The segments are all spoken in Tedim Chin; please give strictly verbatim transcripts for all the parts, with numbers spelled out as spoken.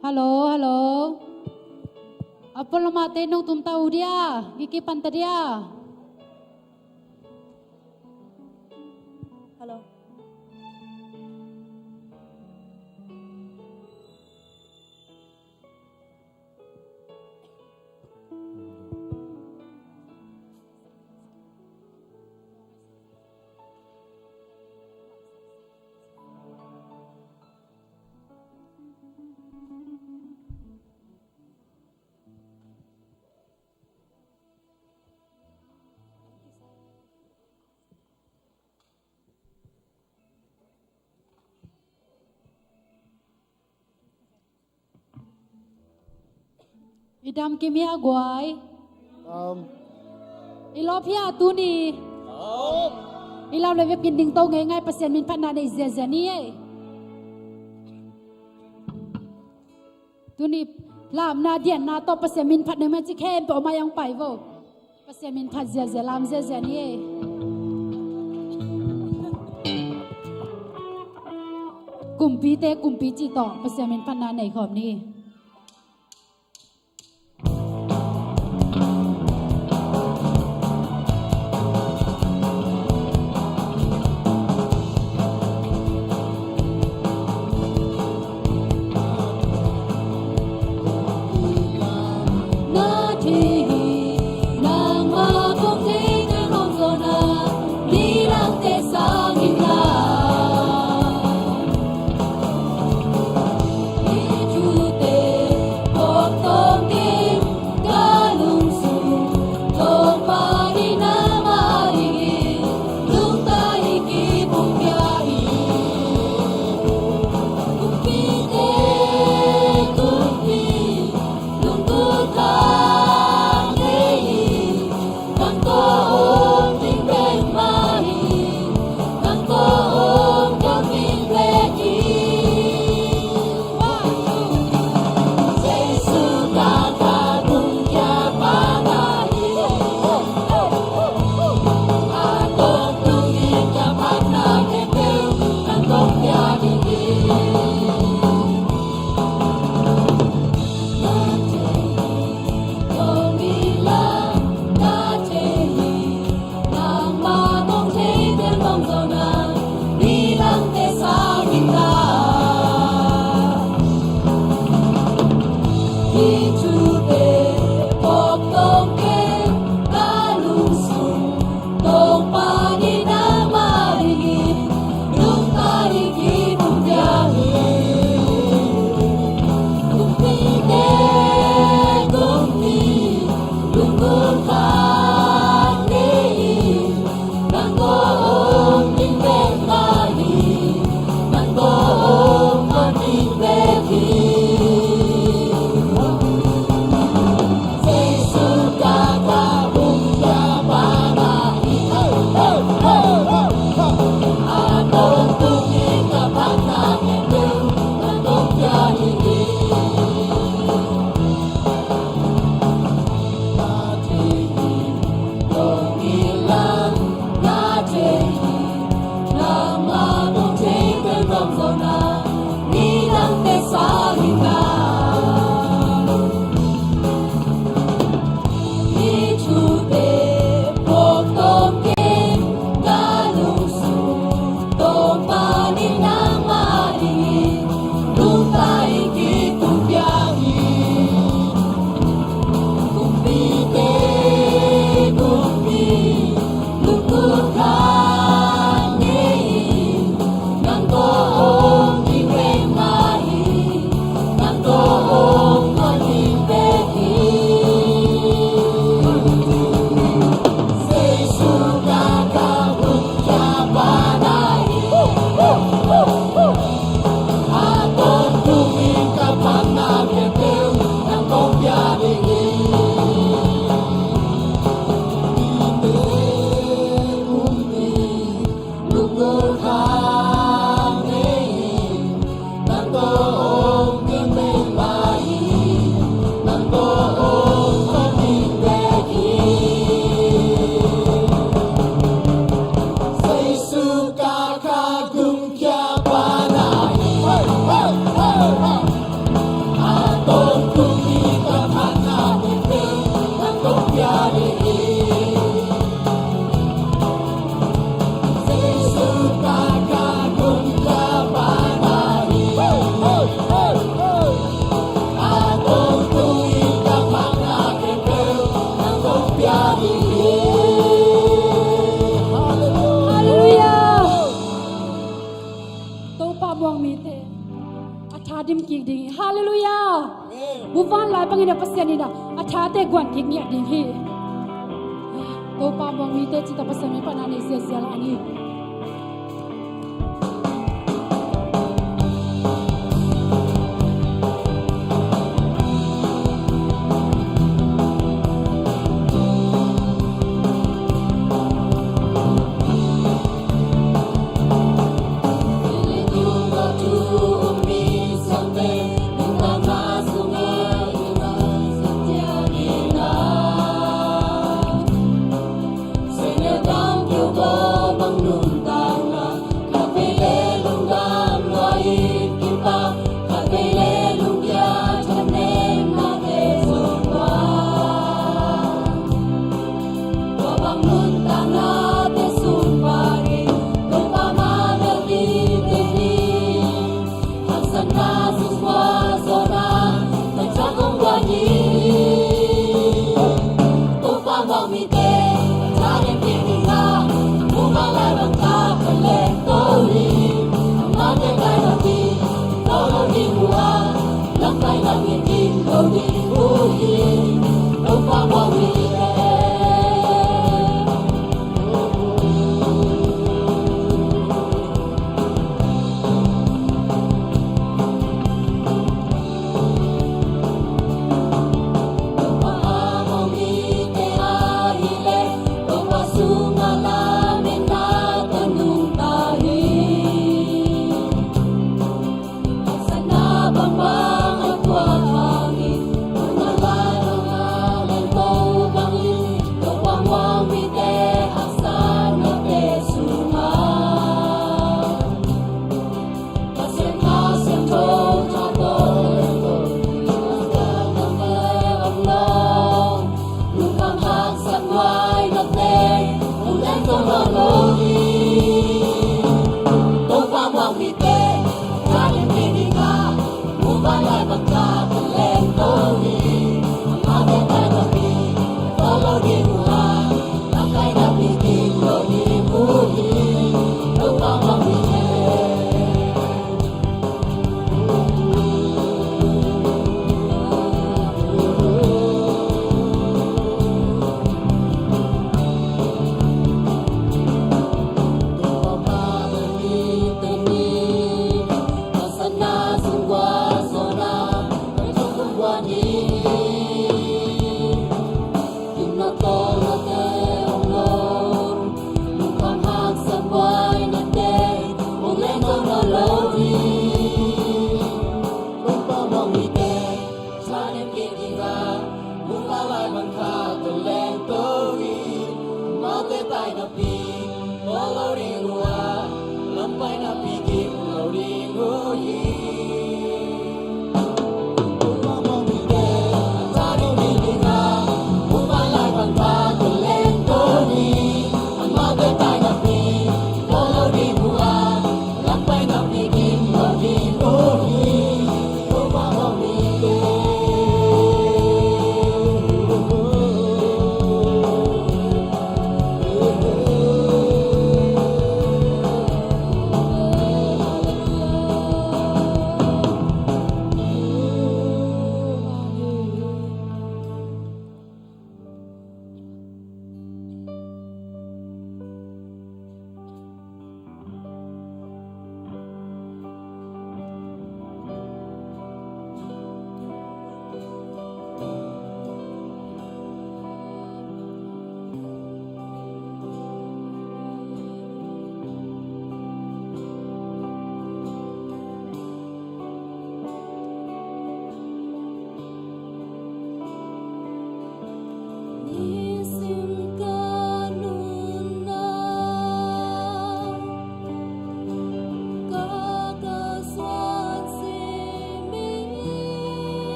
Hello, hello. A pon lamah te nong tum ta uh dia, kiki pan ta dia. Hello. I dam kim hia guai? Dam. I lawp hia tuni? Lawp. I lau le vep kin ding to ngei ngai, Pasian min phatna nei ziazia ni ei. Tuni lamna dianna tawh Pasian min phat nei mah ci khempeuh mai ang pai vo. Pasian min phat ziazia, lam ziazia ni ei. Kumpite kumpi cih tawh Pasian min phatna nei khawm ni. A dim kik ding hi. Halleluiah. Buvan lai bangin a Pasian in a thate guan kik ngiat ding hi. Topa muang mite cita Pasian min pan a nei ziazia la ni.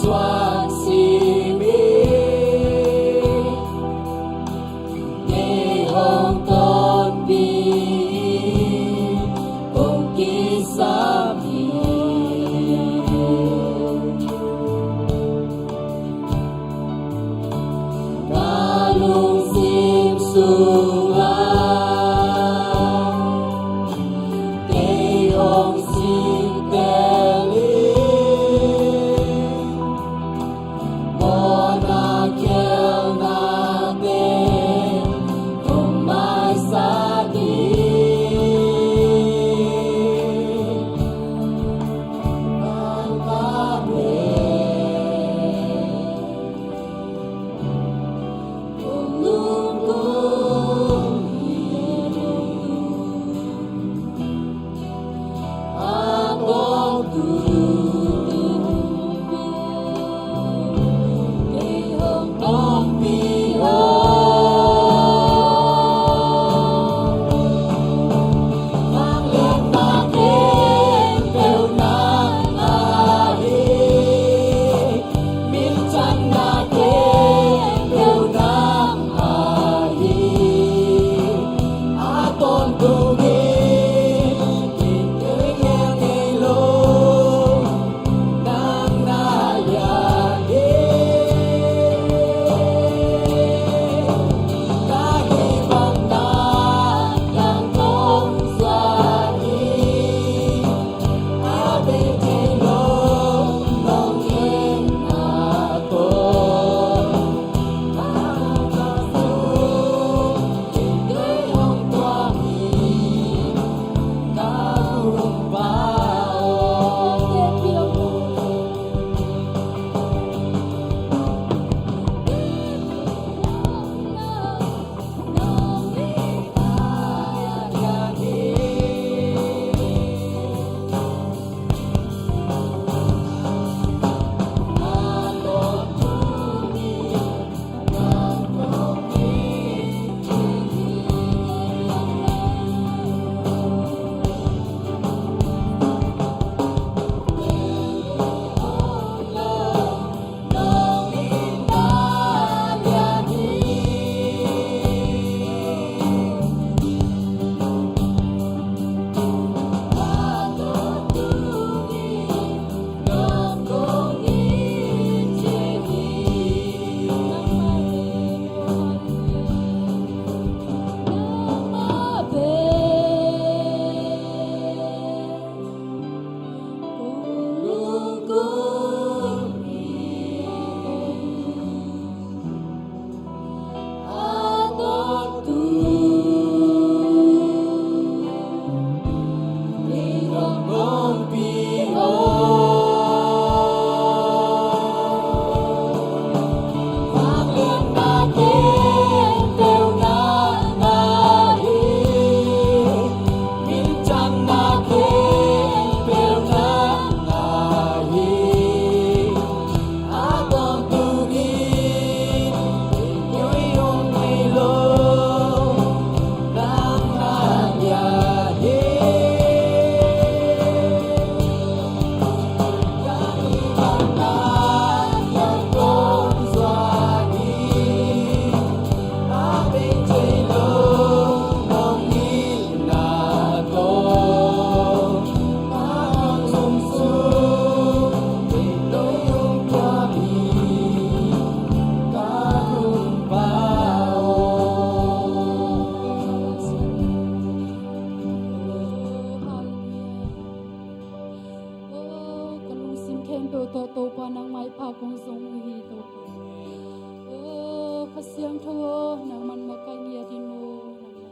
Suan simi, kei hong tonpi, kong kisam hi. Ka lungsim sungah kei hong singtel hi. Mawhna khialhnate kong maisak hi. Bang ka pen kong lungkung hi. Ka lungsim khempeuh tawh Topa nang maipha kong zong uh hi Topa. O Kha Siangtho aw, nangman makaih ngiat in maw, nangman.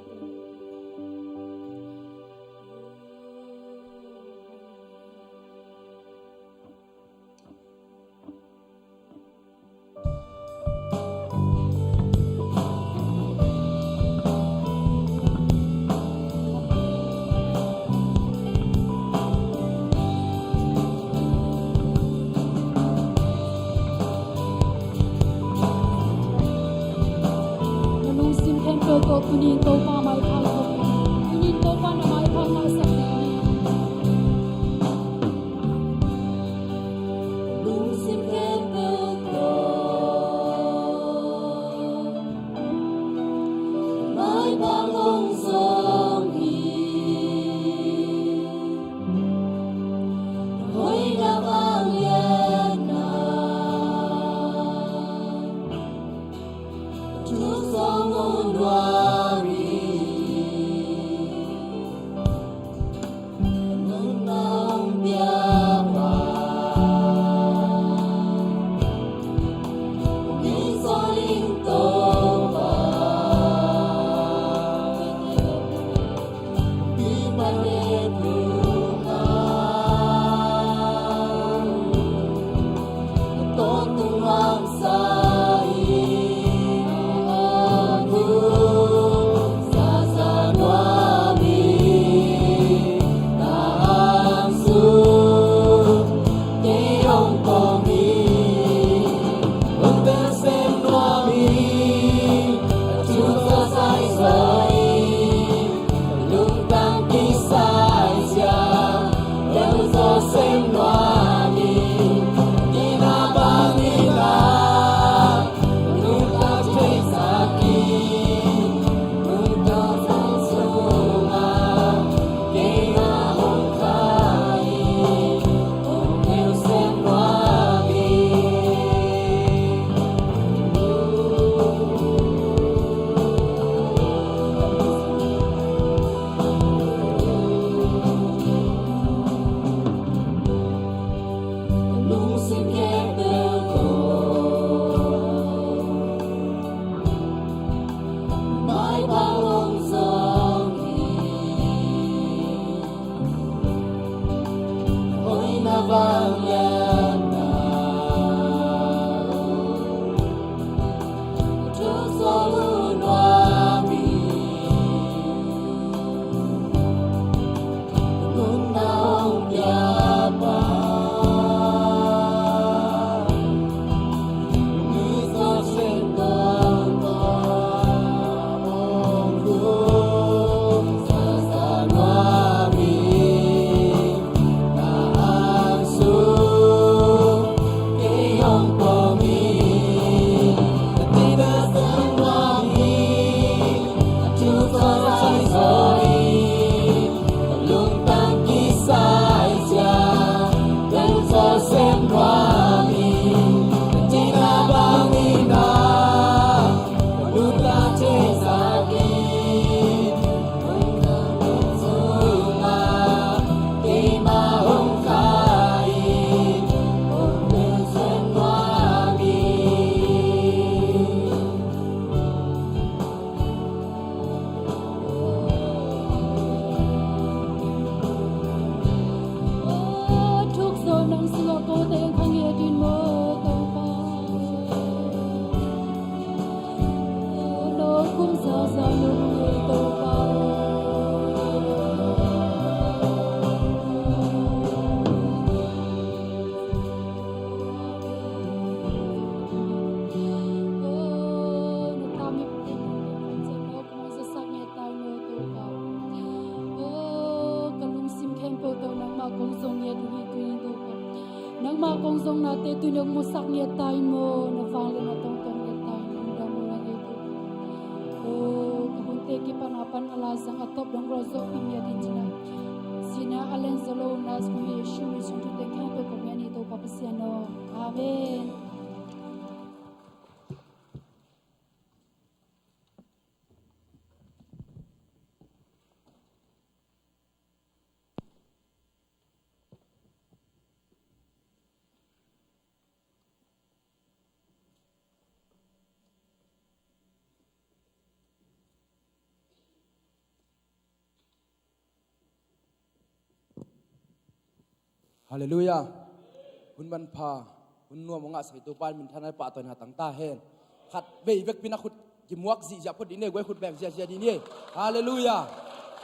Na lungsim khempeuh tawh tuni-in Topa maipha ko. Tuni-in Topa na maipha ngahsak ding hi. Lungsim khempeuh Ka lungsim khempeuh tawh nangmah kong zong ngiat uh hi tuni in Topa. Nangmah kong zongnate tuni hong musak ngiat ta in maw, na vangliatna tawngtawn ngiat ta in, lungdam uh a ngei Topa. Aw, ka hunte kipan a pan na la zang a tawp dong rawl zawhpih ngiat in ci-in ah. Sihna a lian zaw lo na zong hi Jesu min suang thute khempeuh kong ngen hi Topa Pasian aw. Amen. Halleluiah. Hun manpha, hun nuam hong ngahsak i Topa in minthanna le pahtawina tang ta hen. Khat vei vekpi in a khut kimuak zihziah phot dih ni ei, guai khut beng ziahziah dih ni ei. Halleluiah.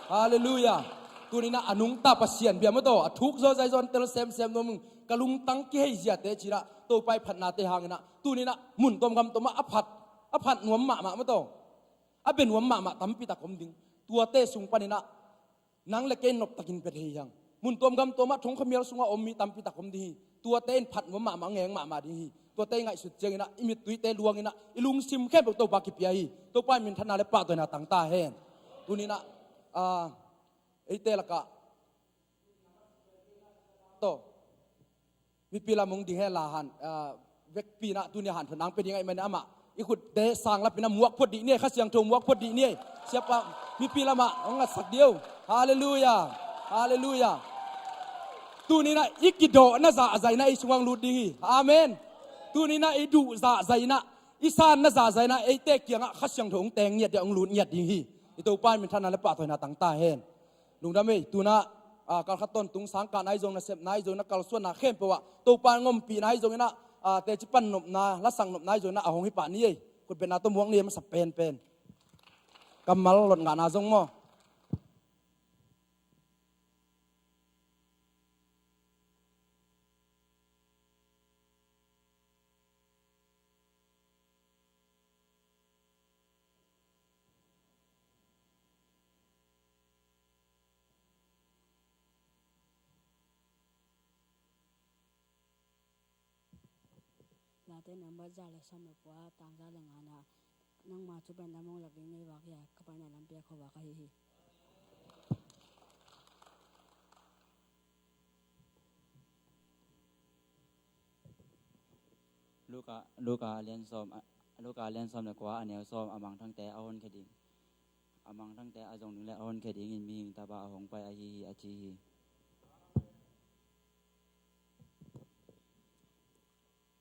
Halleluiah. Tuni in ah a nungta Pasian bia maw taw, a thuk zaw zai zaw in tel semsem nuam ung, ka lungtang kihei ziate ci-in ah Topa i phatnate hangin ah tuni in ah mun tuam gam tuam ah a phat, a phat nuam mahmah maw taw, a bia nuam mahmah tampi tak om ding. Tuate sung panin ah nang le kei noptakin pia thei hi hang. Mun tuam gam tuam ah thong khamial sungah om mi tampi tak om ding hi. Tuate in phat nuam mahmah, ngeng mahmah ding hi. Tuate i ngaihsut ciangin ah i mittuite luangin ah i lungsim khempeuh Topa kipia hi. Topa in minthanna le pahtawina tang ta hen. Tuni in ah, ah, eite lakah taw mipi lam hong ding hen la han, ah, vekpi in ah tuni a hanthotna hong pia ding ahih manin amah i khutte sang lapin a muak phot dih ni ei, Kha Siangtho muak phot dih ni ei. Siapa mipi lamah hong ngatsak dih o. Halleluiah. Halleluiah. Tuni in ah i kidawhna zahzah in ah ei sungah hong lut ding hi. Amen. Tuni in ah i duh zahzah in ah, i sanna zahzah in ah eite kiangah Kha Siangtho hong teng ngiat ding, hong lut ngiat ding hi. I Topa in minthanna le pahtawina tang ta hen. Lungdam ei, tu-in ah, ah, kalkhat tawntung sangkahna ahi zongin, nasepna ahi zongin, kalsuanna khempeuh ah Topa in hong ompihna ahi zongin ah, ah, teci pan nopna, lasak nopna ahi zongin ah a hong hi pah ni ei. Khutbetna tawh muak ni ei, masa penpen. Kammal lot ngahna zong maw. Late nambat za le sawm le kua, tang za le ngana. Nangma thu pen lam hong lak ding nei vak hi a, ka paina lampi a khuavak ahi hi. Luka, Luka a lian sawm, a, Luka a lian sawm le kua, a neu sawm, a mangthangte a honkhia ding, a mangthangte a zong ding le a honkhia dingin mihing Tapa a hong pai ahi hi, a ci hi.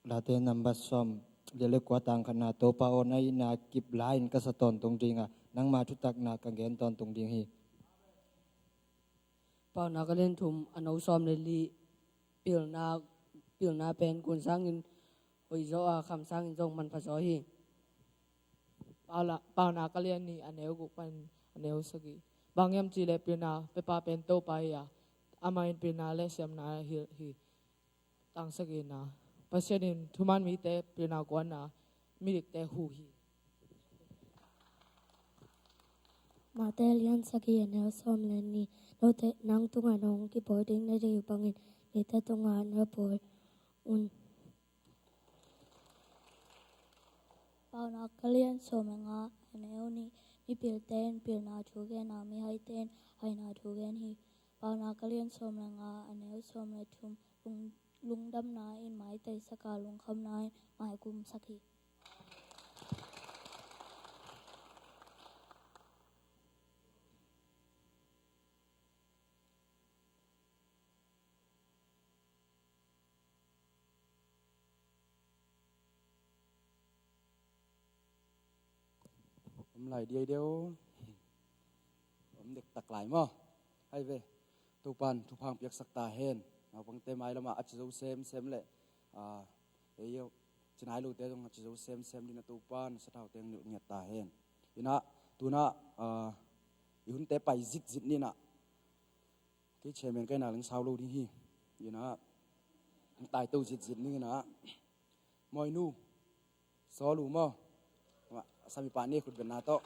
Late nambat sawm le kua, tang khatna. Topa aw, na itna kip la-in ka sa tawntung ding a, nangma thutakna ka gen tawntung ding hi. Paunak a lian thum, a neu sawm le li. Pilna, pilna pen kun sangin hoih zaw a, kham sangin zong manpha zaw hi. Paula-, Paunak a lian nih, a neu guk pan a neu sagih. Bang hiam cih leh pilna piapa pen Topa hi a, amah in pilna le siamna hilh hi. Tang sagihna. Pasian in thuman mite pilna guanna, midikte huh hi. Mate a lian sagih, a neu sawm le nih. Note nang tungah nong kipawl ding na deih uh bangin mite tungah na pawl un. Paunak a lian sawm le nga, a neu nih. Mipilte'n pilna thu gen a, mihaite'n haina thu gen hi. Paunak a lian sawm le nga, a neu sawm le thum. Lung, lungdamna in maitaisak a, lungkhamna in maikumsak hi. Om lai diai deuh. Om dektak lai maw? Hai ve. Topa'n thupha piaksak ta hen. Naupangte mailamah a ci zo semsem le, ah, ei, ci nai lote zong a ci zo semsem dingin Topa'n sathau teng nilh ngiat ta hen. Inah, tunah, ah, i hunte pai zitzit ni inah. Kei chairman ka hihna leng sau lo ding hi. Inah, hong taito zitzit ning inah. Mawinu, sawl uh maw? Samipa ne khutbetna tawh.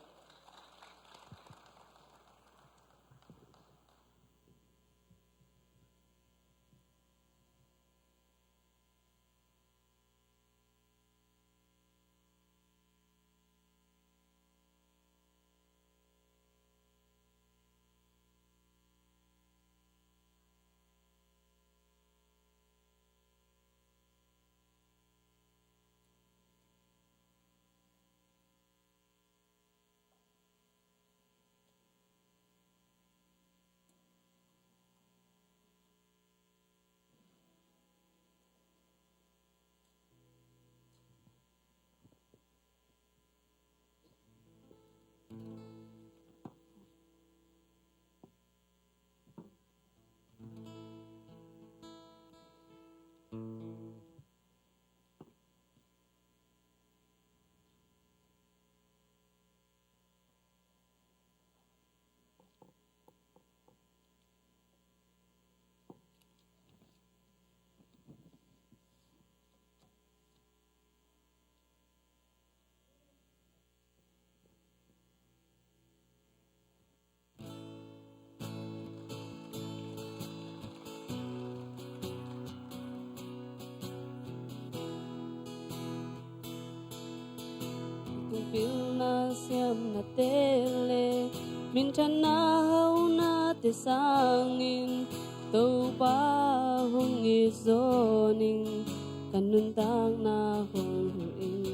Kong pilna siamnate le minthanna haunate sangin Topa hong it zaw ning, ka nuntakna hong huh in.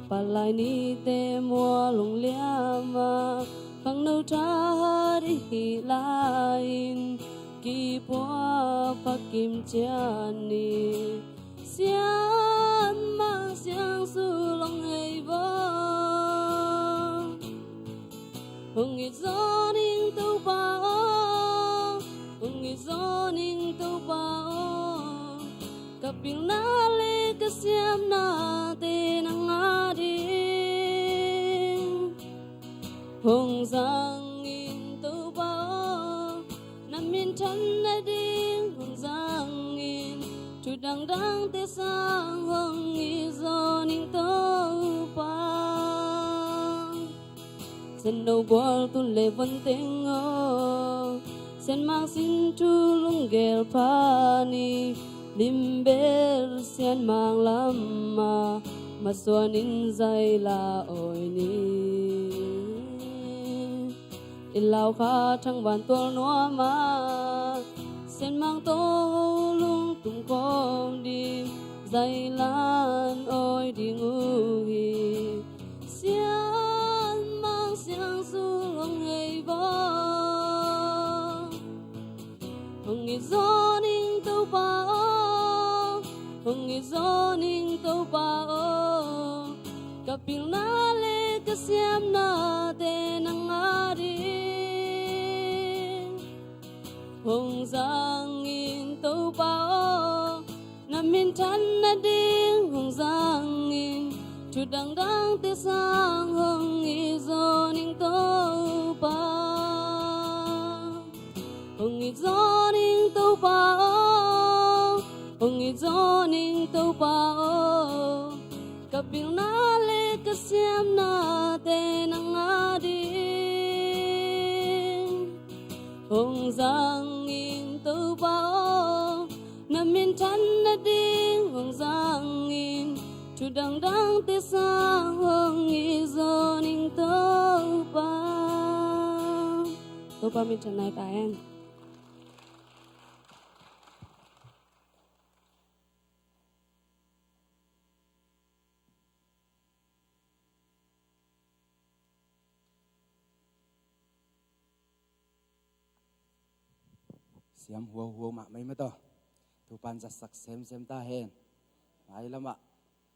Palai nite mual hong liam a, khangno thahat i hih lai-in, kipua pha kim ciat ni. Sianmang siangsul hong hei vaw. Hong it zaw ning Topa aw, hong it zaw ning Topa aw. Ka pilna le ka siamnate nang a ding hong zang in Topa aw. Na minthan nading hong zang in, thu dangdangte sang hong it zaw ning Topa. Sianno bual tun le von teng aw, sianmang sin thu lunggel pha ni. Limbel sianmang lam a, masuan in zaila awi ni. I lau kha thangvan tual nuam a, sianmang tawh lungtum kawm ding, zailan awi ding uh hi. Sianmang siangsul hong hei vaw. Hong it zaw ning Topa aw, hong it zaw ning Topa aw. Ka pilna le ka siamnate nang a ding hong zang in Topa aw. Na minthan nading hong zang in, thu dangdangte sang hong it zaw ning Topa. Hong it zaw ning Topa aw, hong it zaw ning Topa aw. Ka pilna le ka siamnate nang a ding hong zang in Topa aw. Na Minthan nading hong zangin, thu dangdang tesa hong hi zo ning Topa. Topa minthan nai ta hen. Siam huauhuau mahmah ei maw taw. Topan zatsak semsem ta hen. Nai lamah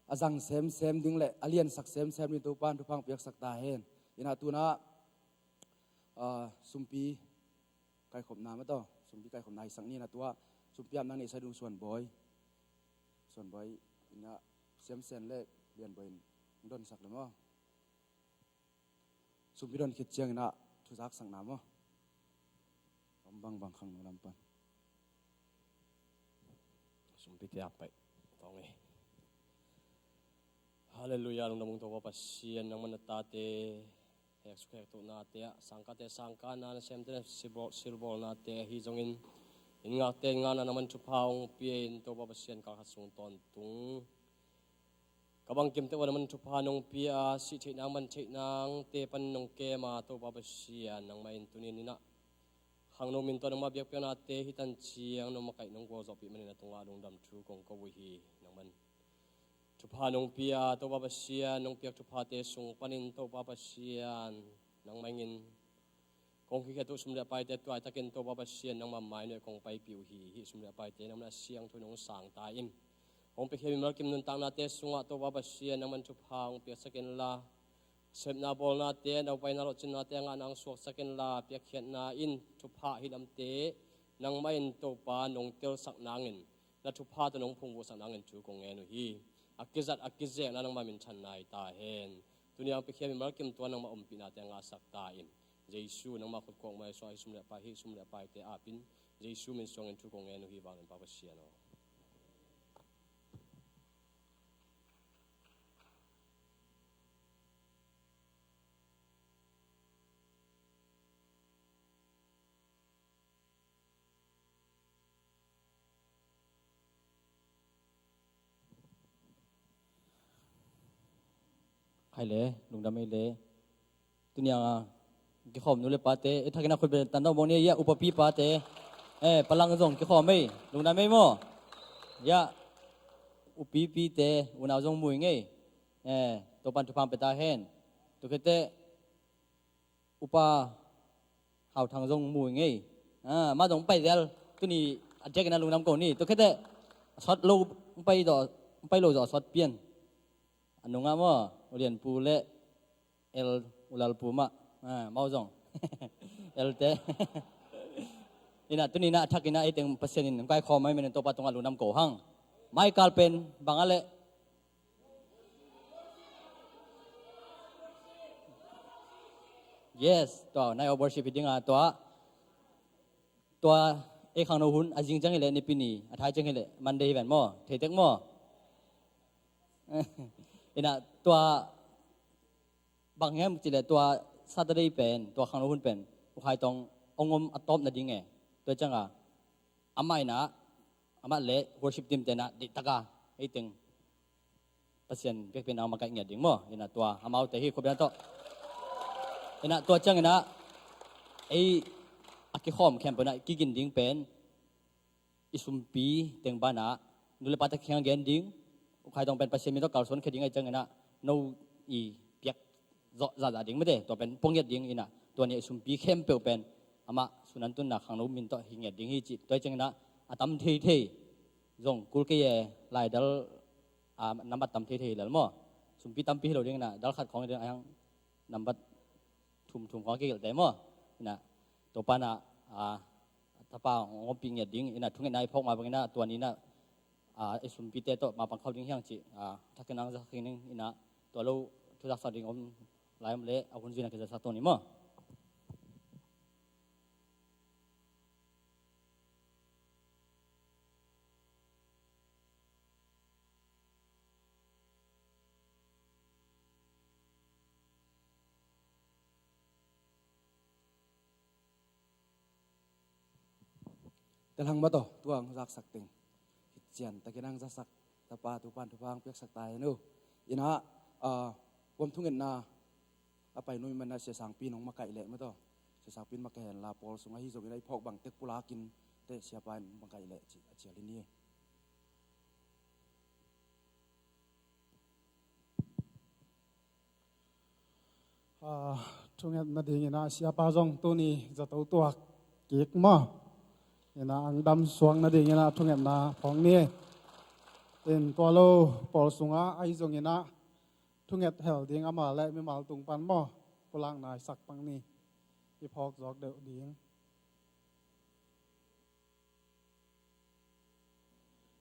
a zang semsem ding le a liansak semsem ding Topan thupha hong piaksak ta hen. Inah tunah, ah, sumpi kaikhopna maw taw. Sumpi kaikhopna hisak ni inah tua sumpi apna neihsa ding Suanbawi. Suanbawi inah Siamsen le Lianbawi in hong donsak le maw. Sumpi don khit ciangin ah thu zaksakna maw. Om bangbang khangno lam pan. Sumpi te a paih tawng e. Halleluiah, lungdam ung Topa Pasian, nangman na tate hek suk hek tuhnate ah sangkate sangkana, nasemte na silbawl, silbawlnate ahi zongin, inn ngakte inn ngakna nangman thupha hong pia in Topa Pasian, kalkhat sung tawntung ka bangkimte uh a nangman thupha nong pia a, sih theih nang man theih nangte pan nong kem a, Topa Pasian, nangmah in tuni-in ah khangno min tawh nangmah biakpiaknate hi tan ciang nong makaih nong gualzawhpih manin a tungah lungdam thu kong ko uh hi. Nangman thupha nong pia, Topa Pasian, nong piak thuphate sung panin Topa Pasian, nangmah in kong khikhiat uh sum le paite tuaitakin Topa Pasian nangmah mai nuai kong paipih uh hi. Hih sum le paite nangmah a siangtho in hong sang ta in. Hong piakhia mimal kim nuntaknate sungah Topa Pasian nangmah in thupha hong piaksak inla, sepna bawlnate, naupaina lawhcinnate a ngahna hong suaksak inla, piakkhiatna in thupha hih lamte nangmah in Topa nong telsak nangin, na thupha tawh nong phungvuhsak nangin thu kong ngen uh hi. A kizat a kizekna nangmah minthan nai ta hen. Tuni a hong piakhia mimal kim tua nangmah ompihnate a ngahsak ta in. Jesu nangmah khut kuak mai suang hih sum le pai, hih sum le paite apin Jesu min suangin thu kong ngen uh hi, vanglianpa Pasian aw. Hai le, lungdam ei le. Tuni a kikhawm nu le pate, e, thakin a khut beng tan dawh bawng ni, ya, upapi pate, e, palang zong kikhawm ei, lungdam ei maw. Ya, upipite, unau zong mu ing ei. E, Topan thupha hong pia ta hen. Tua khit teh, Upa Hau Thang zong mu ing ei. A, amah zong pai zel. Tuni a diakin a lungdam ko ni. Tua khit teh a sawt lo, pai lo, pai lo zawh a sawt pian. A nungah maw, U Lian Pu le El U Lal Pu mah. A, amau zong El te. Inah tuni inah a thakin ah ei teng Pasian in hong kaikhawm ahih manin Topa tungah lungdam ko hang. Mai kal pen bang a leh Yes, tua night of worship hi ding a, tua, tua ei khangno hun a zing ciang hi leh, Nipi ni a thai ciang hi leh, Monday hi ven maw, thei tek maw? Inah tua bang hiam cih leh tua Saturday pen, tua khangno hun pen U Khai Tong hong om a tawp nading e. Tua ciang a amah inah, amah le worship team te inah dihtaka ei teng Pasian biakpiakna makaih ngiat ding maw? Inah tua amaute hi khuapiang tawh. Inah tua ciang inah ei a kikhawm khempeuh inah kigin ding pen i sumpi teng banah nu le pate kiang gen ding, U Khai Tong pen Pasian min tawh kalsuan khia ding ahih ciang inah no i piak zawh zahzah ding mate, tua pen pua ngiat ding inah, tua ni a i sumpi khempeuh pen amah sun an tunna khangno min tawh hi ngiat ding hi cih, tua hi ciang inah a tam theithei zong kul kei e, laidal a nambat tam theithei lel maw? Sumpi tampi hi lo ding inah, dal khat khawng hi ding a hiang nambat thum thum khawng a kigelhte maw? Inah Topa inah a tapa hong ompih ngiat ding inah thungetna i phawk mah bang inah tua ni inah a, i sumpite tawh mapang khauh ding hiang cih, a, thakin ang zakhin ding inah tua lo thu zaksak ding om lai om leh a hun zuina kizaksak tawh ni maw? Telhang mah tawh tua ang zaksak teng hi ciantakin ang zasak tapa tupan thupha ang piaksak ta hen uh. Inah, ah, huam thungetna a pai nui mana Sia Sangpi nong makaih leh mataw. Sia Sangpi in makaih henla pawl sungah hi zongin a i phawk bang tek pulakin teh siapa in makaih leh ci a cial in hi. Ah, thungetna dingin ah siapa zong tuni zato tuak kik maw? Inah ang dam suak nadingin ah thungetna phawng ni. In tua lo pawl sungah ahi zongin ah thunget hel ding ama le mimal tung pan maw? Pulakna i sak pang ni. I phawk zawk deuh ding.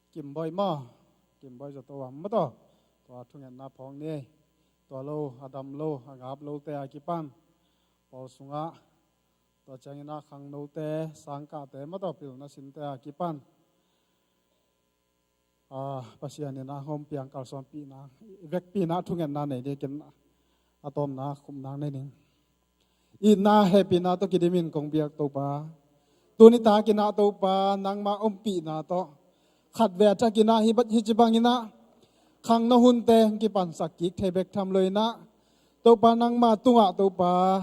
Kimboih maw? Kimboih zato a maw taw. Tua thungetna phawng ni. Tua lo, a dam lo, a gap lote a kipan pawl sungah, tua ciangin ah khangnote, sangkahte maw taw, pilna sinte a kipan, ah, Pasian in ah hong piang kalsuanpihna, vekpihna thungetna nei dingin a tawmna khupna nei ning. Itna hehpihna tawh kidimin kong biak Topa, tuni takin ah Topa nangma ompihna tawh khatvei a thakin ah hi, hici bangin ah khangno hunte hong kipansak kik thei bek tham lo-in ah Topa nangma tungah Topa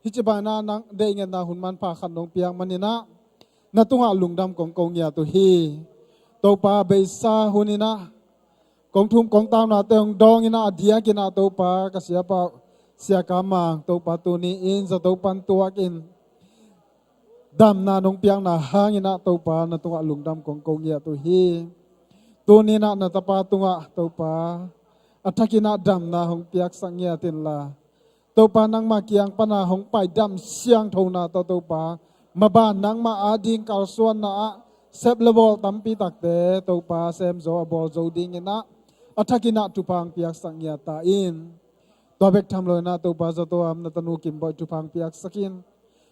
hici bangin ah nang deih ngetna hun manpha khat nong piak manin ah na tungah lungdam kong ko ngiat uh hi. Topa beisa hunin ah kong thum kong taunate hong dawngin ah a diakin ah Topa ka siapa Sia Kam Mang Topa tuni in zato pan tuakin damna nong piakna hangin ah Topa na tungah lungdam kong ko ngiat uh hi. Tuni in ah na tapa tungah Topa a thakin ah damna hong piaksak ngiat inla Topa nangma kiang pana hong pai dam siangthona tawh Topa maban nangma ading kalsuanna ah sep le bawl tampi takte Topa sem zo a bawl zo dingin ah a thakin ah thupha hong piaksak ngiat ta in. Tua bek tham lo-in ah Topa zato a om na tanu Kimboih thupha hong piaksak in.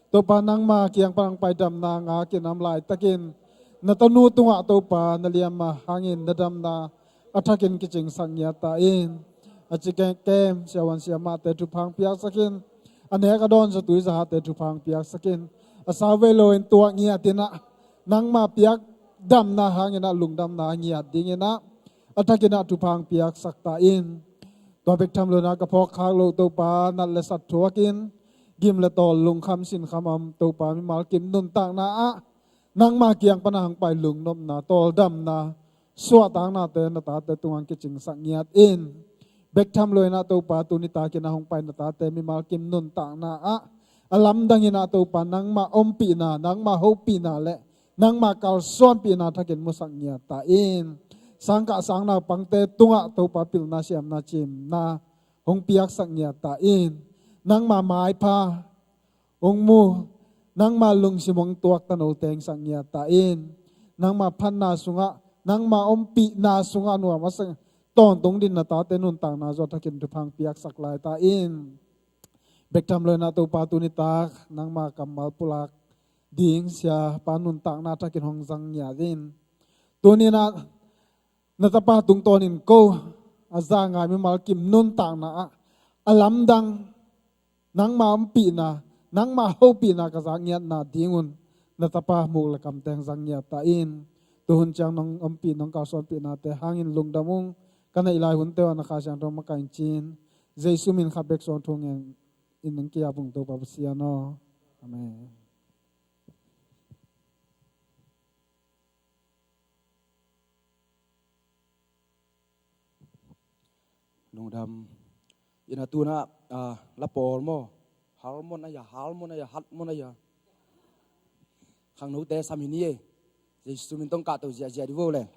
Topa nangma kiang pan hong pai damna ngakin a om laitakin na tanu tungah Topa na liamma hangin na damna a thakin kicingsak ngiat ta in. A ci kemkem siavuan siamahte thupha hong piaksak in. A nek a dawn zatui zahate thupha hong piaksak in. A sau vei lo-in tuak ngiat in ah nangma piak damna hangin ah lungdamna ngiat dingin ah a thakin ah thupha hong piaksak ta in. Tua bek tham lo-in ah ka phawk khak loh Topa nat le sat thuakin gim le tawl lungkham sinkham a om Topa mimal kim nuntakna ah nangma kiang pana hong pai lungnopna tawldamna suahtaknate na tate tungah kicingsak ngiat in. Bek tham lo-in ah Topa tuni takin ah hong pai na tate mimal kim nuntakna ah a lamdangin ah Topa nangma ompihna, nangma hopihna le nangma kalsuanpihna thakin musak ngiat ta in. Sangkah sangnaupangte tungah Topa pilna siamna cimna hong piaksak ngiat ta in. Nangma maipha hong mu, nangma lungsim hong tuak tano tengsak ngiat ta in. Nangma phatna sungah, nangma ompihna sungah nuam a sang tawntung din na tate nuntakna zaw thakin thupha hong piaksak lai ta in. Bek tham lo-in ah Topa tuni tak nangma kammal pulak ding siapa nuntakna thakin hong zang ngiat in. Tuni in ah na tapa tungtawnin ko a za ngai mimal kim nuntakna ah a lamdang nangma ompihna, nangma hopihna ka zak ngiatna dingun na tapa muk le kamteng zang ngiat ta in. Tuhun ciang nong ompih nong kalsuanpihnate hangin lungdam ung. Ka neih lai hunte uh ah na Kha Siangtho makaih in ci-in Jesu min khat bek suang thu ngen in nong ki-ap ung Topa Pasian aw. Amen. Lungdam. Ina tuna, ah, la pawl maw? Harmon aya, harmon aya, harmon aya. Khangnote sam hi ni e. Jesu min tawh kah to ziahziah di vo le.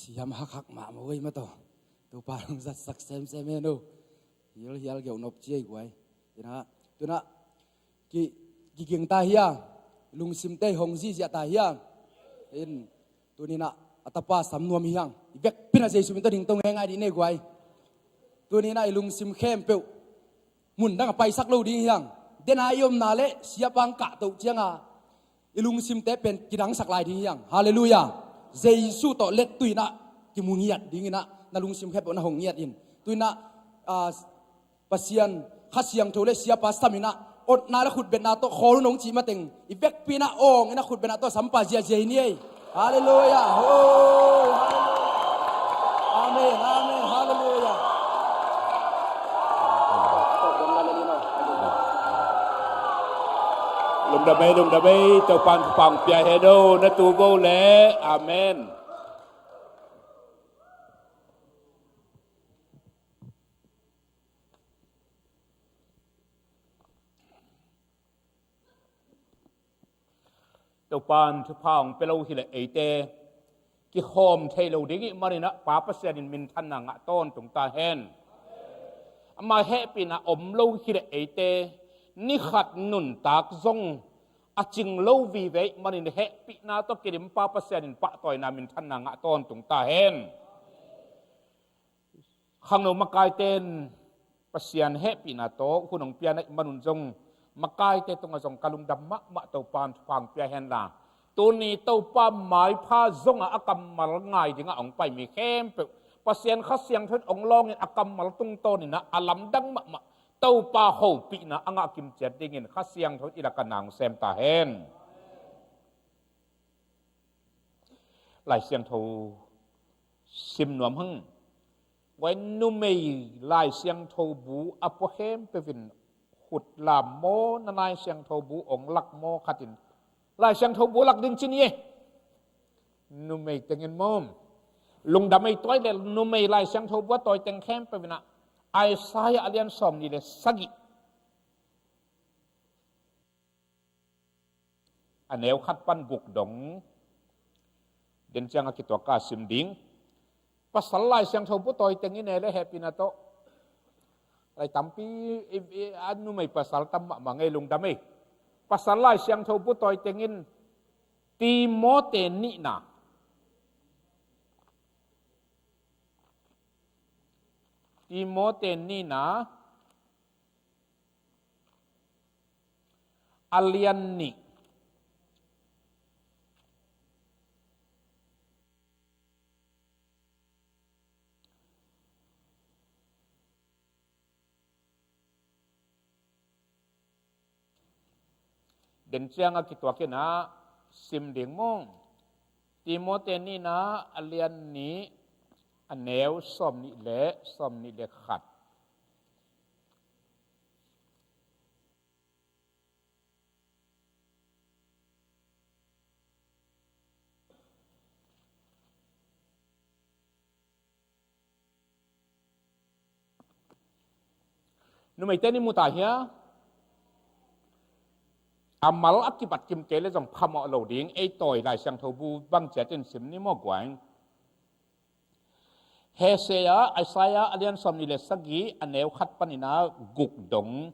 Siam hakhak mahmah uh ei mataw. Topa hong zatsak semsem hen uh. Hial hial geuh nop ci ei guai. Ina, tuna ki, kiging ta hiang. Lungsimte hong ziziah ta hiang. In, tunina a tapa sam nuam hiang. I vekpina Jesu min tawh ding tong hengai dih nei guai. Tunina i lungsim khempeuh mun dang a paisak lo ding hiang. Dena i omna le siapa hong kahtoh cianga i lungsimte pen kidangsak lai ding hiang. Halleluiah. Jesu tawh lettuina kimu ngiat dingina na lungsim khempeuh na hong ngiat in. Tuina, ah, Pasian Kha Siangtho le siapa saminah otna le khutbetna tawh khawl un hong cih mateng i vekpina awng ina khutbetna tawh sampa ziazia hi ni ei. Halleluiah. Hoi, halleluiah. Amen, amen, halleluiah. Lungdam ei, lungdam ei, Topan thupha pia hen o, na tu go le. Amen. Topan thupha hong pia lo hileh eite kikhawm thei lo ding ih maninah Pa Pasian in minthanna ngah tawntung ta hen. Amah hehpihna om lo hileh eite nikhat nuntak zong a cing lo vive ih manin hehpihna tawh kidim Pa Pasian in pahtawina minthanna ngah tawntung ta hen. Khangno makaite in Pasian hehpihna tawh hun hong piana ih manun zong makaite tungah zong ka lungdam mahmah, Topan thupha hong pia henla. Tuni Topa maipha zongah a kammal ngai dingah hong pai mi khempeuh Pasian Kha Siangtho in hong lawngin a kammal tungtawninah a lamdang mahmah Topa hopihna a ngah kimciat dingin Kha Siangtho in i lakah na hong sem ta hen. Lai Siangtho sim nuam hang. Guai, numei Lai Siangtho bu a pua khempeuh in khut lam maw, na Lai Siangtho bu ong lak maw khatin Lai Siangtho bu lak ding ci ni e. Numei tengin maw. Lungdam ei, tua i le numei Lai Siangtho bu a tawi teng khempeuh inah Isaiah a lian sawm nih le sagih, a neu khat pan guk dong den ciang a kituak a sim ding. Pasal Lai Siangtho bu tawi teng i ne le hehpihna tawh. Lai tampi i, i, a numei pasal tam mahmah ngei, lungdam ei. Pasal Lai Siangtho bu tawi teng in Timote nihna. Timote nihna a lian nih. Den ciang a kituak inah sim ding maw. Timote nihna a lian nih, a neu sawm nih le sawm nih le khat. Numeite ni mu ta hia? A mal a kibat kim kei le zong phamawh lo ding, ei tawi Lai Siangtho bu bang ciatin sim ni maw guai. Hesea, Isaiah a lian sawm nih le sagih, a neu khat paninah guk dong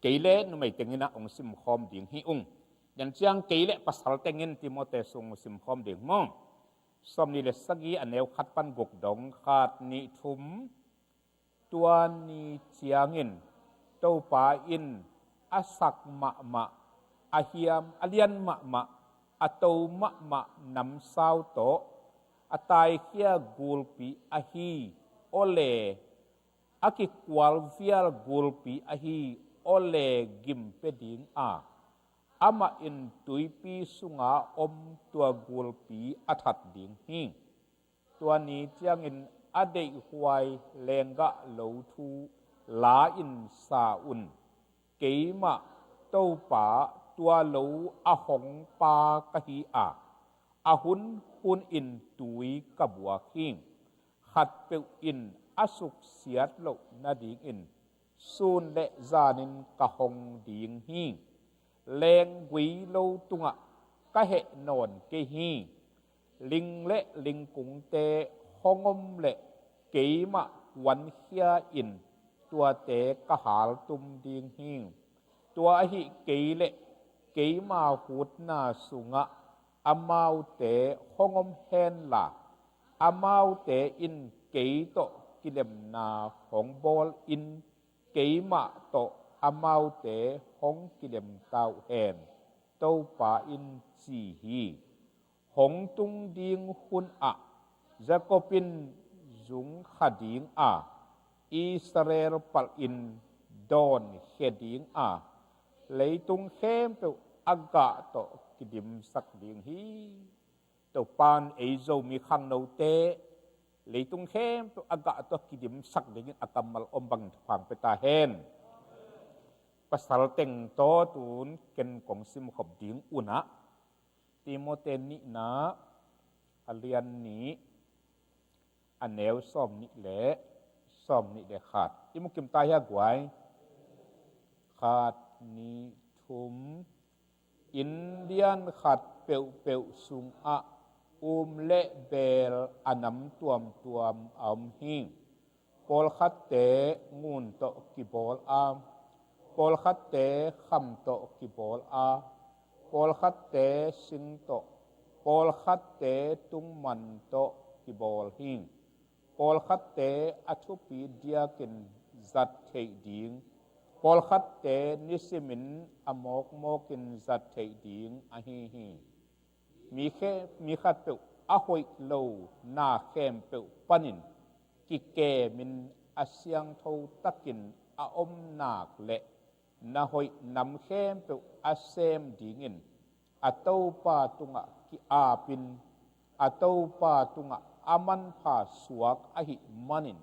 kei le numei tenginah hong simkhawm ding hi ung. Den ciang kei le pasal tengin Timote sung hong simkhawm ding maw. Sawm nih le sagih, a neu khat pan guk dong, khat, nih, thum. Tua ni ciangin Topa in a sak mahmah, a hiam, a lian mahmah, a to mahmah namsau tawh a taikhia gulpi ahi awle, a kikualvial gulpi ahi awle gim pia ding a, amah in tuipi sunga om tua gulpi a that ding hi. Tua ni ciangin a deihhuai lenggah lo thu la-in sa un. Keimah Topa tua lo a hong pa ka hi a, a hunhun in tui ka buak hi. Khatpeuh in a suksiat loh nadingin sun le zanin ka hong ding hi. Lenggui lo tungah ka heh nawn kei hi. Ling le lingkungte hong om leh keimah kuankhia in tuate ka haltum ding hi. Tua ahih kei leh keima hutna sungah amaute hong om henla, amaute in kei tawh kilemna hong bawl in, keimah tawh amaute hong kilem ta uh hen, Topa in ci hi. Hong tung ding hun ah Jacob in zung kha ding a, Israel palh in dawn khia ding a, leitung khempeuh a gah tawh kidimsak ding hi. Topa'n ei Zomi khangnote leitung khempeuh a gah tawh kidimsak dingin a kammal om bangin thupha pia ta hen. Pasal teng tawh tun ken kong simkhop ding un ah, Timote nihna a lian nih, a neu sawm nih le sawm nih le khat. I mukim ta hia guai? Khat, nih, thum. Inn lian khat peuhpeuh sungah um le beel a nam tuamtuam a om hi. Pawlkhatte ngun tawh kibawl a, pawlkhatte kham tawh kibawl a, pawlkhatte sing tawh, pawlkhatte tungman tawh kibawl hi. Pawlkhatte a thupi diakin zat theih ding, pawlkhatte nisimin a mawkmawkin zat theih ding ahi hi. Mi khe, mi khatpeuh a hoih lo na khempeuh panin kikemin a siangtho takin a om nak leh na hoih nam khempeuh a sem dingin a Topa tungah ki-apin, a Topa tungah a manpha suak ahih manin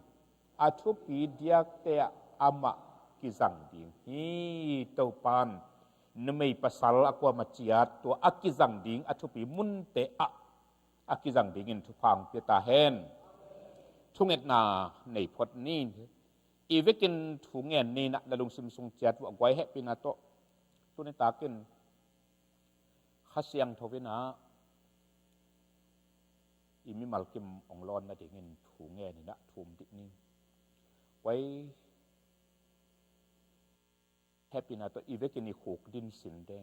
a thupi diakte ah amah kizang ding hi. Topa'n numei pasal a kuamah ciat tua a kizang ding a thupi munte ah a kizang dingin thupha pia ta hen. Thungetna nei phot ni. I vekin thu ngen ni in ah na lungsim sung ciat uh a guai hehpihna tawh tuni takin Kha Siangtho in ah i mimal kim ong lawn nadingin thu ngen in ah thum dih ni. Guai hehpihna tawh i vekin i khuk din sinte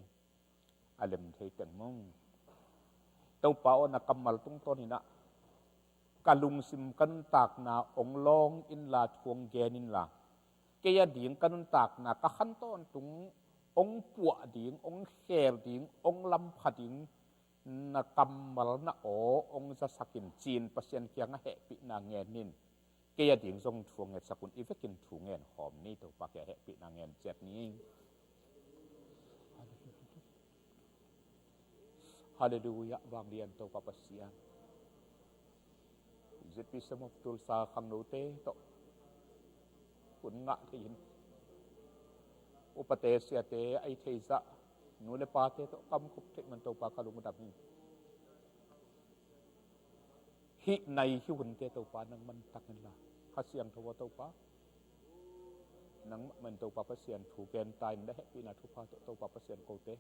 a lem thei teng mong. Topa aw, na kammal tungtawn in ah ka lungsim ka nuntakna ong lawng inla, thu ong gen inla, kei a ding ka nuntakna ka khan tawntung ong puah ding, ong khel ding, ong lampha ding na kammal na aw ong zasak in ci-in Pasian kiangah hehpihna ngen in. Kei a ding zong thu ong ngetsak un, i vekin thu ngen khawm ni. Topa kiangah hehpihna ngen ciat ni. Halleluiah, vanglian Topa Pasian. ZP Sem of Tulsa khangnote tawh hun ngah thei in, upate siate a i theizah nu le pate tawh kamkop theih man Topa ka lungdam hi. Hih nai hih hunte Topa nangman tak inla, Kha Siangtho aw Topa, nangmah man Topa Pasian thu gen ta in, na hehpihna thupha tawh Topa Pasian kote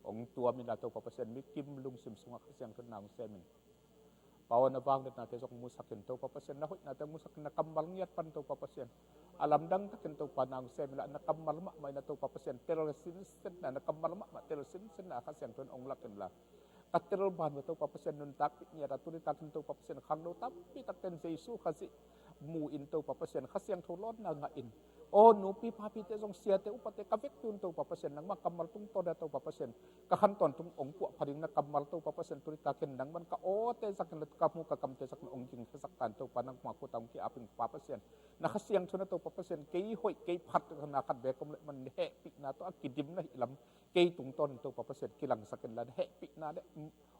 ong tuam inla, Topa Pasian mi kim lungsim sungah Kha Siangtho in na ong sem in. Pa aw, na vangliatnate zong musak in Topa Pasian, na hoihnate musak in, na kammal ngiat pan Topa Pasian a lamdang takin Topa na ong sem inla, na kammal mahmah in ah Topa Pasian tel sinsen na, na kammal mahmah tel sinsen na Kha Siangtho in ong lak inla, ka tel ban uh Topa Pasian nuntakpih ngiat a, tuni takin Topa Pasian khangno tampi takte in Jesu Khazih mu in Topa Pasian Kha Siangtho lawnna ngah in. Aw, nupi papite zong, siate upate ka vekpi un Topa Pasian, nangmah kammal tungtawn a Topa Pasian ka khan tawntung ong puahpha ding na kammal Topa Pasian tuni takin nangman ka awte zak in, ka mu ka kamte zak in ong gingkhiasak ta in Topa, nangmah khut ah ong ki-ap ing Pa Pasian. Na Kha Siangtho in ah Topa Pasian kei hoih kei phatna khat beek om leh man hehpihna tawh a kidim na hih lam kei tungtawn in Topa Pasian kilangsak inla, na hehpihna le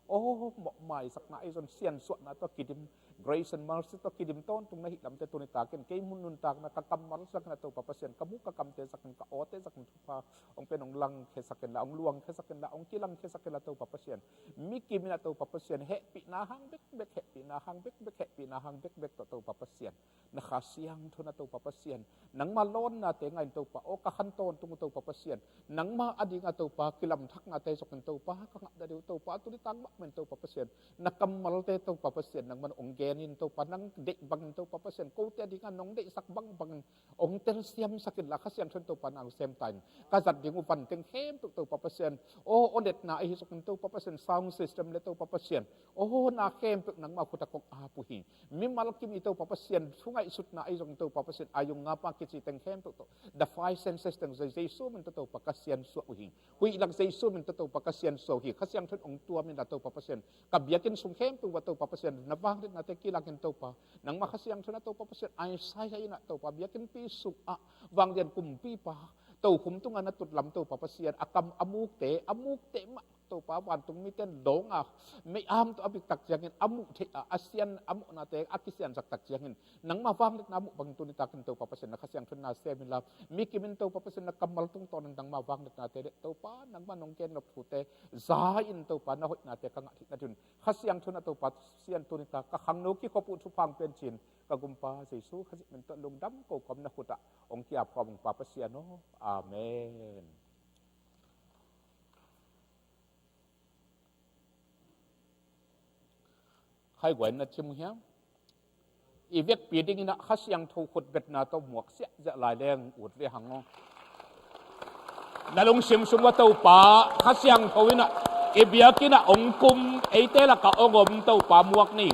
aw mawhmaisakna, ei zong siansuahna tawh kidim, grace and mercy tawh kidim tawntung na hih lamte tuni takin kei mun nuntakna ka kammal zak in ah Topa Pasian, ka mu ka kamte zakin, ka awte zakin thupha hong pia in, hong langkhiasak inla, hong luangkhiasak inla, hong kilangkhiasak inla Topa Pasian. Mi kim in ah Topa Pasian, hehpihna hang bekbek, hehpihna hang bekbek, hehpihna hang bekbek tawh Topa Pasian, na Kha Siangtho in ah Topa Pasian, nangma lawnnate ngah in Topa, aw ka khan tawntung uh Topa Pasian, nangma ading ah Topa kilamthaknate zong in Topa ka ngah nading uh Topa, tuni tak mahmah in Topa Pasian, na kammalte Topa Pasian, nangman hong gen in Topa, nang deih bangin Topa Pasian, kote ading ah nong deihsak bangbangin hong telsiamsak inla, Kha Siangtho in Topa nang sem ta in, ka zat ding uh van teng khempeuh Topa Pasian, aw, aw letna ahi zongin Topa Pasian, sound system le Topa Pasian, aw, na khempeuh nangma khut ah kong ap uh hi. Mimal kim i Topa Pasian, thu ngaihsutna ahi zongin Topa Pasian, a yung nga pa kici teng khempeuh tawh, the five senses teng zong Jesu min tawh Topa ka siansuah uh hi. Huih lak Jesu min tawh Topa ka siansuah uh hi. Kha Siangtho in hong tuam inla Topa Pasian, ka biakinn sung khempeuh ah Topa Pasian, na vangliatnate kilangin Topa, nangma Kha Siangtho in ah Topa Pasian, Isaiah in ah Topa, biakinnpi sungah vanglian kumpipa, tokhum tungah na tutlam Topa Pasian, a kam a mukte, a mukte mah Topa, vantung mite in dawng a, mei-am tawh a biktak ciangin a muh theih a, a sian a mawhnate a kisiansak tak ciangin, nangma vangliatna muh bangin tuni takin Topa Pasian, na Kha Siangtho in na sem inla, mi kim in Topa Pasian, na kammal tungtawnin nangma vangliatnate le Topa, nangma nong gen nop thute za in Topa, na hoihnate ka ngah theih nading un, Kha Siangtho in ah Topa Pasian, tuni tak ka khangno kikhop uh thupha hong pia in ci-in, ka Gumpa Jesu Khazih min tawh lungdam ko kawm, na khut ah hong ki-ap kawm ung Pa Pasian aw. Amen. Khaiguai na cim uh hiam? I vekpi dingin ah Kha Siangtho khutbetna tawh muak siahsiah lai leng ut ve hang aw. Na lungsim sung uah Topa Kha Siangtho in ah i biakinn ah hong kum, eite lakah hong om Topa muak ni.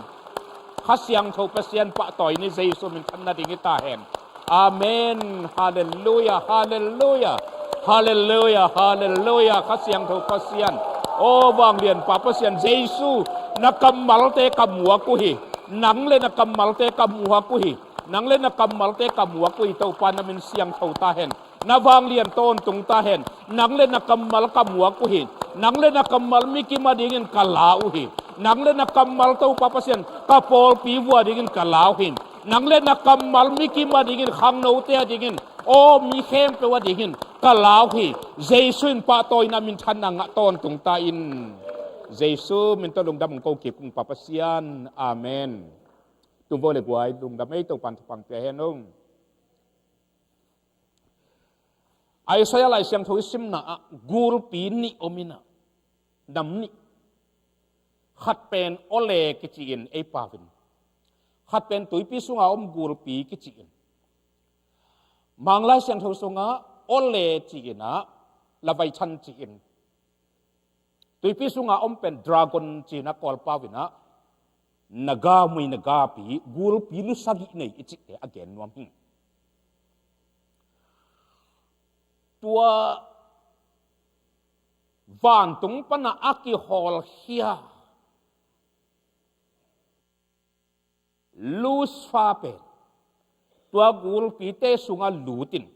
Kha Siangtho Pasian pahtawi ni, Jesu min than nading hi ta hen. Amen. Halleluia, halleluia, halleluia, halleluia. Kha Siangtho Pasian, aw vanglianpa Pasian Jesu, na kammalte ka muak uh hi. Nang le na kammalte ka muak uh hi. Nang le na kammalte ka muak uh hi. Topa, na min siangtho ta hen. Na vanglian tawntung ta hen. Nang le na kammal ka muak uh hi. Nang le na kammal mi kim adingin ka la uh hi. Nang le na kammal Topa Pasian ka pawlpi vua dingin ka la uh hi. Nang le na kammal mi kim adingin, khangnote adingin, aw mi khempeuh adingin ka la uh hi. Jesu in pahtawina, minthanna ngah tawntung ta in. Jesu min tawh lungdam hong ko kik ung Pa Pasian. Amen. Tumvo le guai, lungdam ei, Topan thupha pia hen ung. Isaiah Lai Siangtho i simna ah gulpi nih om in ah, nam nih. Khat pen Ole kici in ei pau in, khat pen tuipi sunga om gulpi kici in. Mang Lai Siangtho sungah Ole ci in ah, Leviathan ci in, tuipi sunga om pen dragon ci in ah Kawlpau in ah, naga, mui nagapi, gulpi lu sagih nei i cihte a gen nuam hi. Tua vantung panah a kihawlkhia Lucifer pen tua gulpite sungah lut in,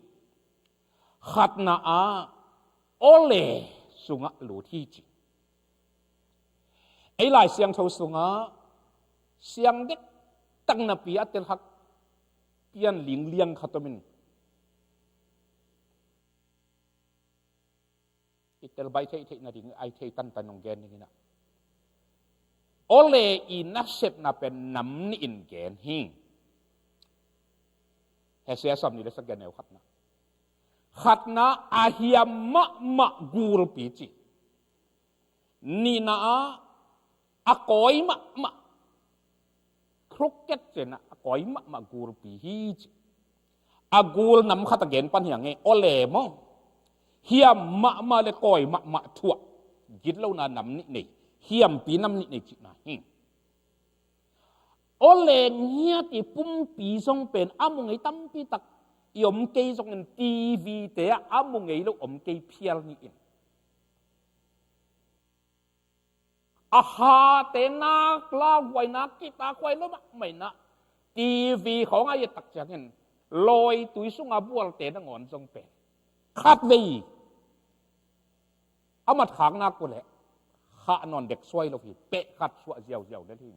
khatna ah Ole sungah lut hi ci. Ei Lai Siangtho sungah siang dektak napi a telhak pian lingliang khat om in, i tel baih theih theih nading, ai thei tantan hong gen ding in ah, Ole i nasepna pen nam nih in gen hi. Hesea sawm nih le sagih, a neu khatna. Khatna, a hiam mahmah gulpi ci. Nihna ah, a kawi mahmah, crooked ci in ah, a kawi mahmah gulpi hi ci. A gul nam khat a gen pan hi hang e, Ole maw. Hiam mahmah le kawi mahmah thuah, gitlona nam nih nei, hiampi nam nih nei cihna hi. Ole ngiat i pumpi zong pen a mu ngei tampi tak i om kei zongin, TV te ah a mu ngei lo om kei phial ni in. A hate nak lauhuai, nak kitakhuai lo mahmah in ah, TV khawng a i et tak ciangin, lawitui sunga bualte nangawn zong pen khatvei a mat khak nak uh leh, khah nawn dek suai lo hi, peh khat suah ziauziau lel hi.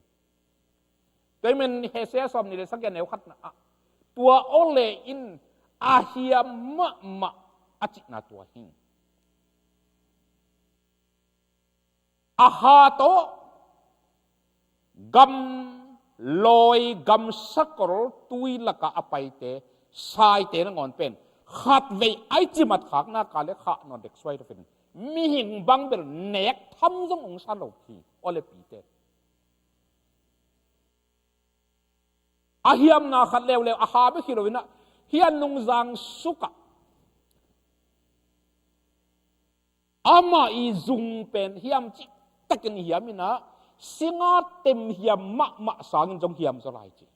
Tua ahih manin Hesea sawm nih le sagih, a neu khatna ah, tua Ole in A hiam mahmah a cihna tua hi. A ha tawh gam lawi, gam sakol, tui lakah a paite, saite nangawn pen khatvei a i cimat khakna ka le khah nawn dek suai lo pen, mihing bang bel nek tham zong ong sa lo hi, aw le pite. A hiamna khat leuleu, a ha bek hi lo in ah, hih a nungzang sukah amah i zung pen hiam cih takin hiam in ah, singa tem hiam mahmah sangin zong hiam zaw lai ci.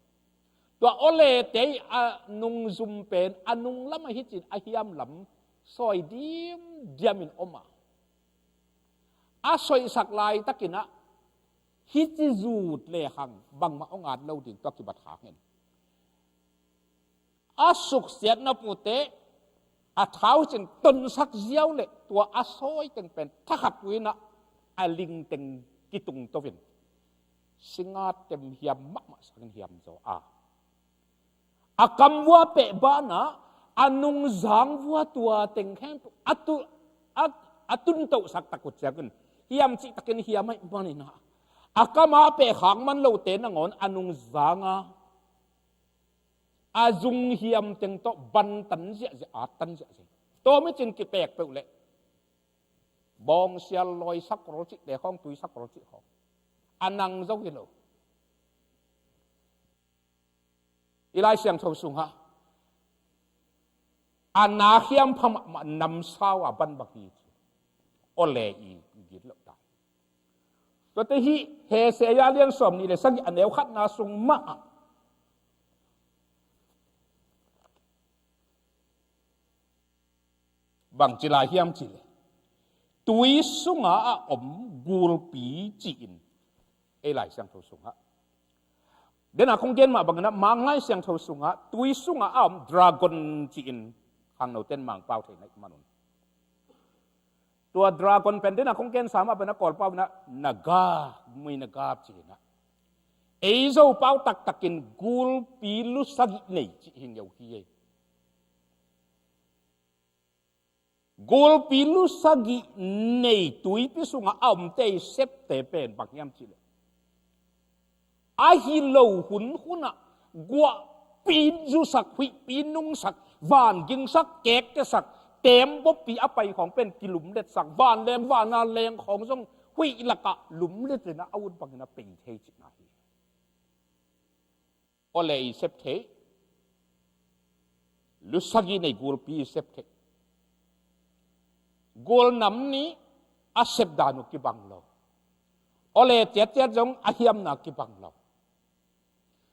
Tua aw le te i a nungzum pen a nunglam ah hi cin a hiam lam sawi diamdiam in om a, a sawihsak laitakin ah, hih ci zut lehang bangmah ong at lo ding, tua kibat hangin a suksiatna pute a thau cin tonsak ziau leh tua a sawi teng pen thakhat uh in ah, a ling teng kitung to in, singa tem hiam mahmah sangin hiam zaw a, a kam vua peh banah a nungzang vua tua teng khempeuh a tu, a, a tuntohsak tak uh ciangin, hiam cih takin hiam ahih manin ah, a kam a peh khak man lote nangawn a nungzang a, a zung hiam teng tawh bantan ziahziah, attan ziahziah. Tua mi cin kipek peuh leh bawngsial lawi sakol cihte khawng, tui sakol cih khawng a nang zo hi lo. I Lai Siangtho sungah a na hiam pha mahmah namsau a ban bang hi ci. Aw le i gitloh ta. Tuate hih Hosea lian sawm nih le sagih a neu khatna sung mah ah bang ci lai hiam cih leh, tui sunga a om gulpi ci-in ei Lai Siangtho sungah, den a kong gen mah bangin ah, Mang Lai Siangtho sungah tui sunga a om dragon ci-in khangnote'n Mangpau thei na hih manun, tua dragon pen den a kong gensa mah bangin ah Kawlpau in ah nagap, mui nagap ci-in ah, ei Zopau taktakin gulpi lu sagih nei cih hi ngeu hi ei. Gulpi lu sagih nei tuipi sungah a omte i septe pen bang hiam cih leh, a hi lo hun hunah guahpi zusak, huihpi nungsak, van gingsak, kektesak, teembaw pi a pai khawng pen kilumletsak, vanleng, vana leng khawng zong huih lakah lumlet in ah a ut bangin a pei thei cihna hi. Aw le i sep thei, lu sagih nei gulpi i sep thei. Gul nam nih a sep dan uh kibang lo. Aw le ciatciat zong a hiamna kibang lo.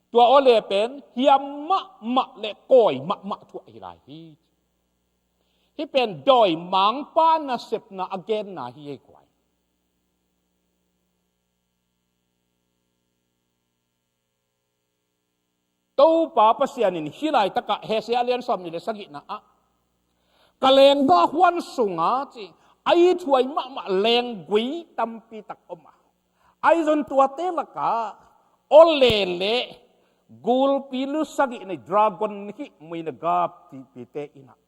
Tua aw le pen hiam mahmah le kawi mahmah thu ahi lai hi. Hih pen dawimangpa nasepna a genna hi ei guai. Topa Pasian in hih laitakah Hosea lian sawm nih le sagihna ah, ka lenggah huan sungah ci, a ithuai mahmah lenggui tampi tak om a, ahi zong tuate lakah aw le le gulpi lu sagih nei dragon hih mui nagap cihpite in ah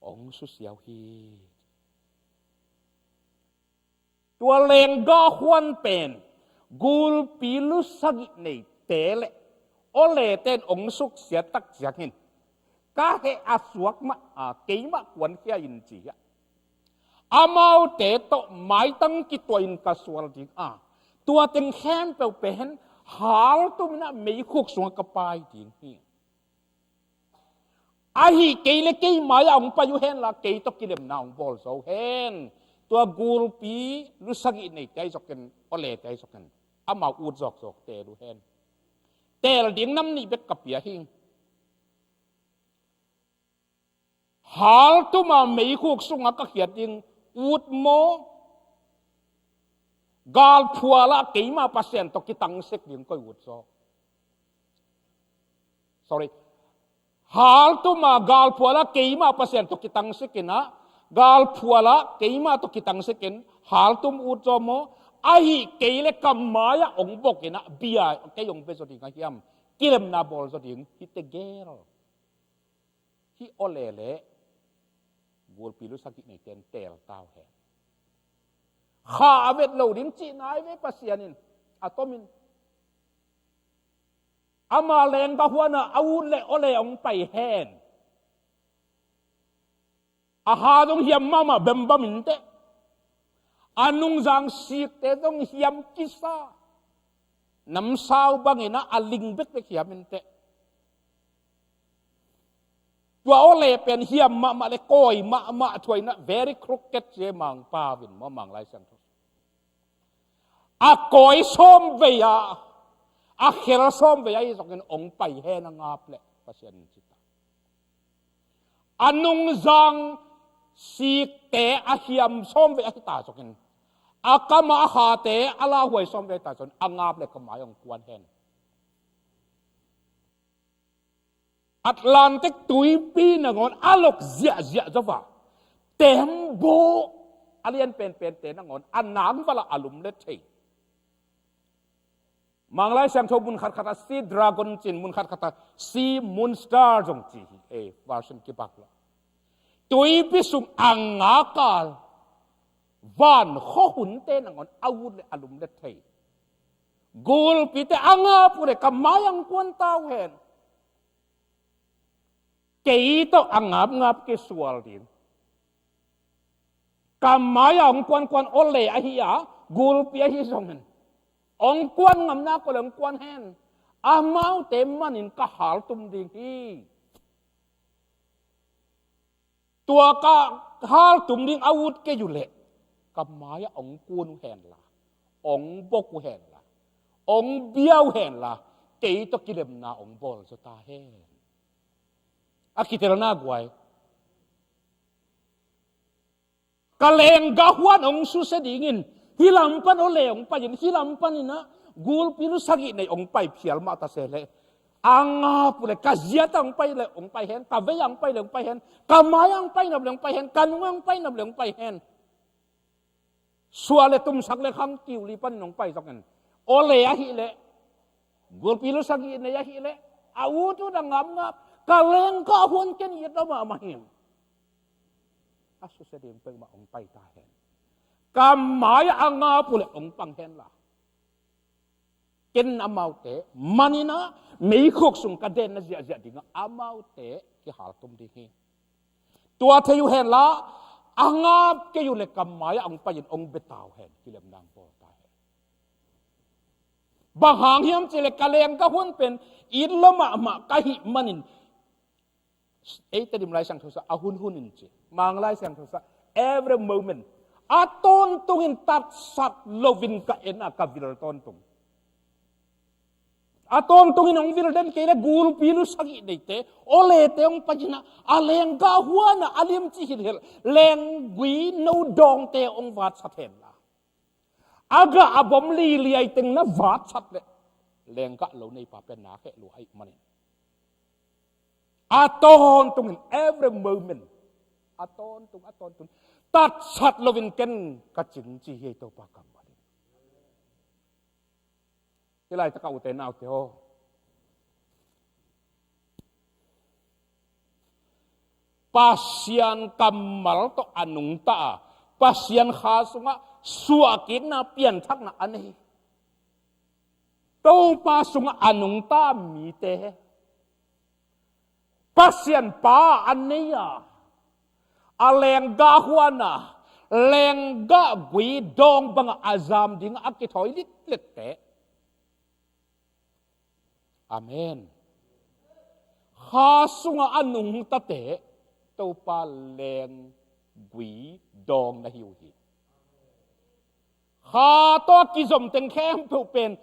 ong susia uh hi. Tua lenggah huan pen gulpi lu sagih neite le aw leten ong suksiat tak ciangin, ka heh a suak mah a keimah kuankhia in ci hi a, amaute tawh maitang kituahin ka sual ding a, tua teng khempeuh pen haltum in ah meikhuk sungah ka pai ding hi. Ahi kei le kei mai-ah hong pai uh henla, kei tawh kilemna hong bawl zo hen. Tua gulpi lu sagih neite ahi zongin, aw lete ahi zongin, amau ut zawkzawk teel uh hen. Teel ding nam nih bek ka pia hi. Haltuma meikhuk sungah ka khiat ding, ut maw? Galphualah keima Pasian tawh kitangsek ding, koi ut zaw? Sorry. Haltuma galphualah keima Pasian tawh kitangsek in ah, galphualah keima tawh kitangsek in, haltum ut zaw maw? Ahi kei le ka mai-ah hong bok in ah, bia kei hong be zaw ding a hiam? Kilemna bawl zaw ding, hi tegel. Hih awle le gulpi lu sagih neite in teel ta uh hen. Kha a vet lo ding cihna hi ve. Pasian in a tomin ama lenggah huan ah a ut le awle hong pai hen. A ha zong hiam mahmah bembam inteh. A nungzang sikte zong hiam kisa. Namsau bangin ah a ling bekbek hiam inteh. Tua awle pen hiam mahmah le kawi mahmah, thuaina very crooked ci e, Mangpau in maw, Mang Lai Siangtho. A kawi sawm vei a, a khel sawm vei ahi zongin hong pai hen a ngap leh, Pasian in ci ta. A nungzang sikte a hiam sawm vei ahi ta zongin, a kam a hate a lauhuai sawm vei ahi ta zongin a ngap leh ka mai hong kuan hen. Atlantic tuipi nangawn a lok ziahziah zo a, tembaw a lian penpente nangawn a nangval ah a lumlet thei. Mang Lai Siangtho mun khatkhat ah sea dragon ci-in, mun khatkhat ah sea monster zong ci hi. Ei version kibak lo. Tuipi sung a ngak a, van khuahunte nangawn a ut le a lumlet thei. Gulpite a ngap uh leh ka mai ah hong kuan ta uh hen. Kei tawh a ngapngap kisual ding. Ka mai ah hong kuankuan awle ahi a, gulpi ahi zongin hong kuan ngam nak uh leh hong kuan hen. Amaute manin ka haltum ding hi. Tua ka haltum ding a ut kei uh leh ka mai ah hong kun uh hen la, hong bok uh hen la, hong bia uh hen la, kei tawh kilemna hong bawl zaw ta hen. A kitelna guai. Ka lenggah huan hong susia dingin hih lam pan awle hong pai-in, hih lam panin ah gulpi lu sagih nei hong pai phial mah ta se leh, a ngap uh leh ka ziat ah hong pai leh hong pai hen, ka vei ah hong pai leh hong pai hen, ka mai ah hong pai nop leh hong pai hen, ka nung ah hong pai nop leh hong pai hen. Suah le tumsak le khang kiu li pan nong pai zongin, awle ahih leh, gulpi lu sagih nei ahih leh, a ut ut a ngapngap, ka lenggah huan ken it lo mahmah hi. A susia ding peuhmah hong pai ta hen. Ka mai ah a ngap uh leh hong pang hen la. Ken amaute manin ah meikhuk sung ka denna ziahziah dingah amaute kihaltum ding hi. Tua thei uh hen la, a ngap kei uh leh ka mai ah hong pai-in hong bia ta uh hen, kilemna hong bawl ta hen. Bang hang hiam cih leh ka lenggah huan pen it lo mahmah ka hih manin, ei Tedim Lai Siangtho sah a hunhun in ci, Mang Lai Siangtho sah every moment, a tawntungin tatsat loin ka en a, ka vil tawntung. A tawntungin hong vil den kei leh gulpi lu sagih neite, awlete hong pai-in ah, a lenggah huan ah a limci hilhilh lenggui no dawngte hong vatsat hen la. A gah a bom liliai teng na vatsat leh, lenggah lo neipa pen na kheh lua ahih manin, a tawntungin every moment, a tawntung, a tawntung, tatsat loin ken ka cin ci hi ei Topa kammal in. Hih laitakah ute naute aw, Pasian kammal tawh a nungta a, Pasian kha sungah suahkikna, pianthakna a nei, Topa sungah a nungta mite, Pasian pa a nei a, a lenggah huan a, lenggah gui dawng bangah a zam dingah a kithawi litlette. Amen. Kha sungah a nungtate Topa lenggui dawng na hi uh hi. Kha tawh a kizom teng khempeuh pen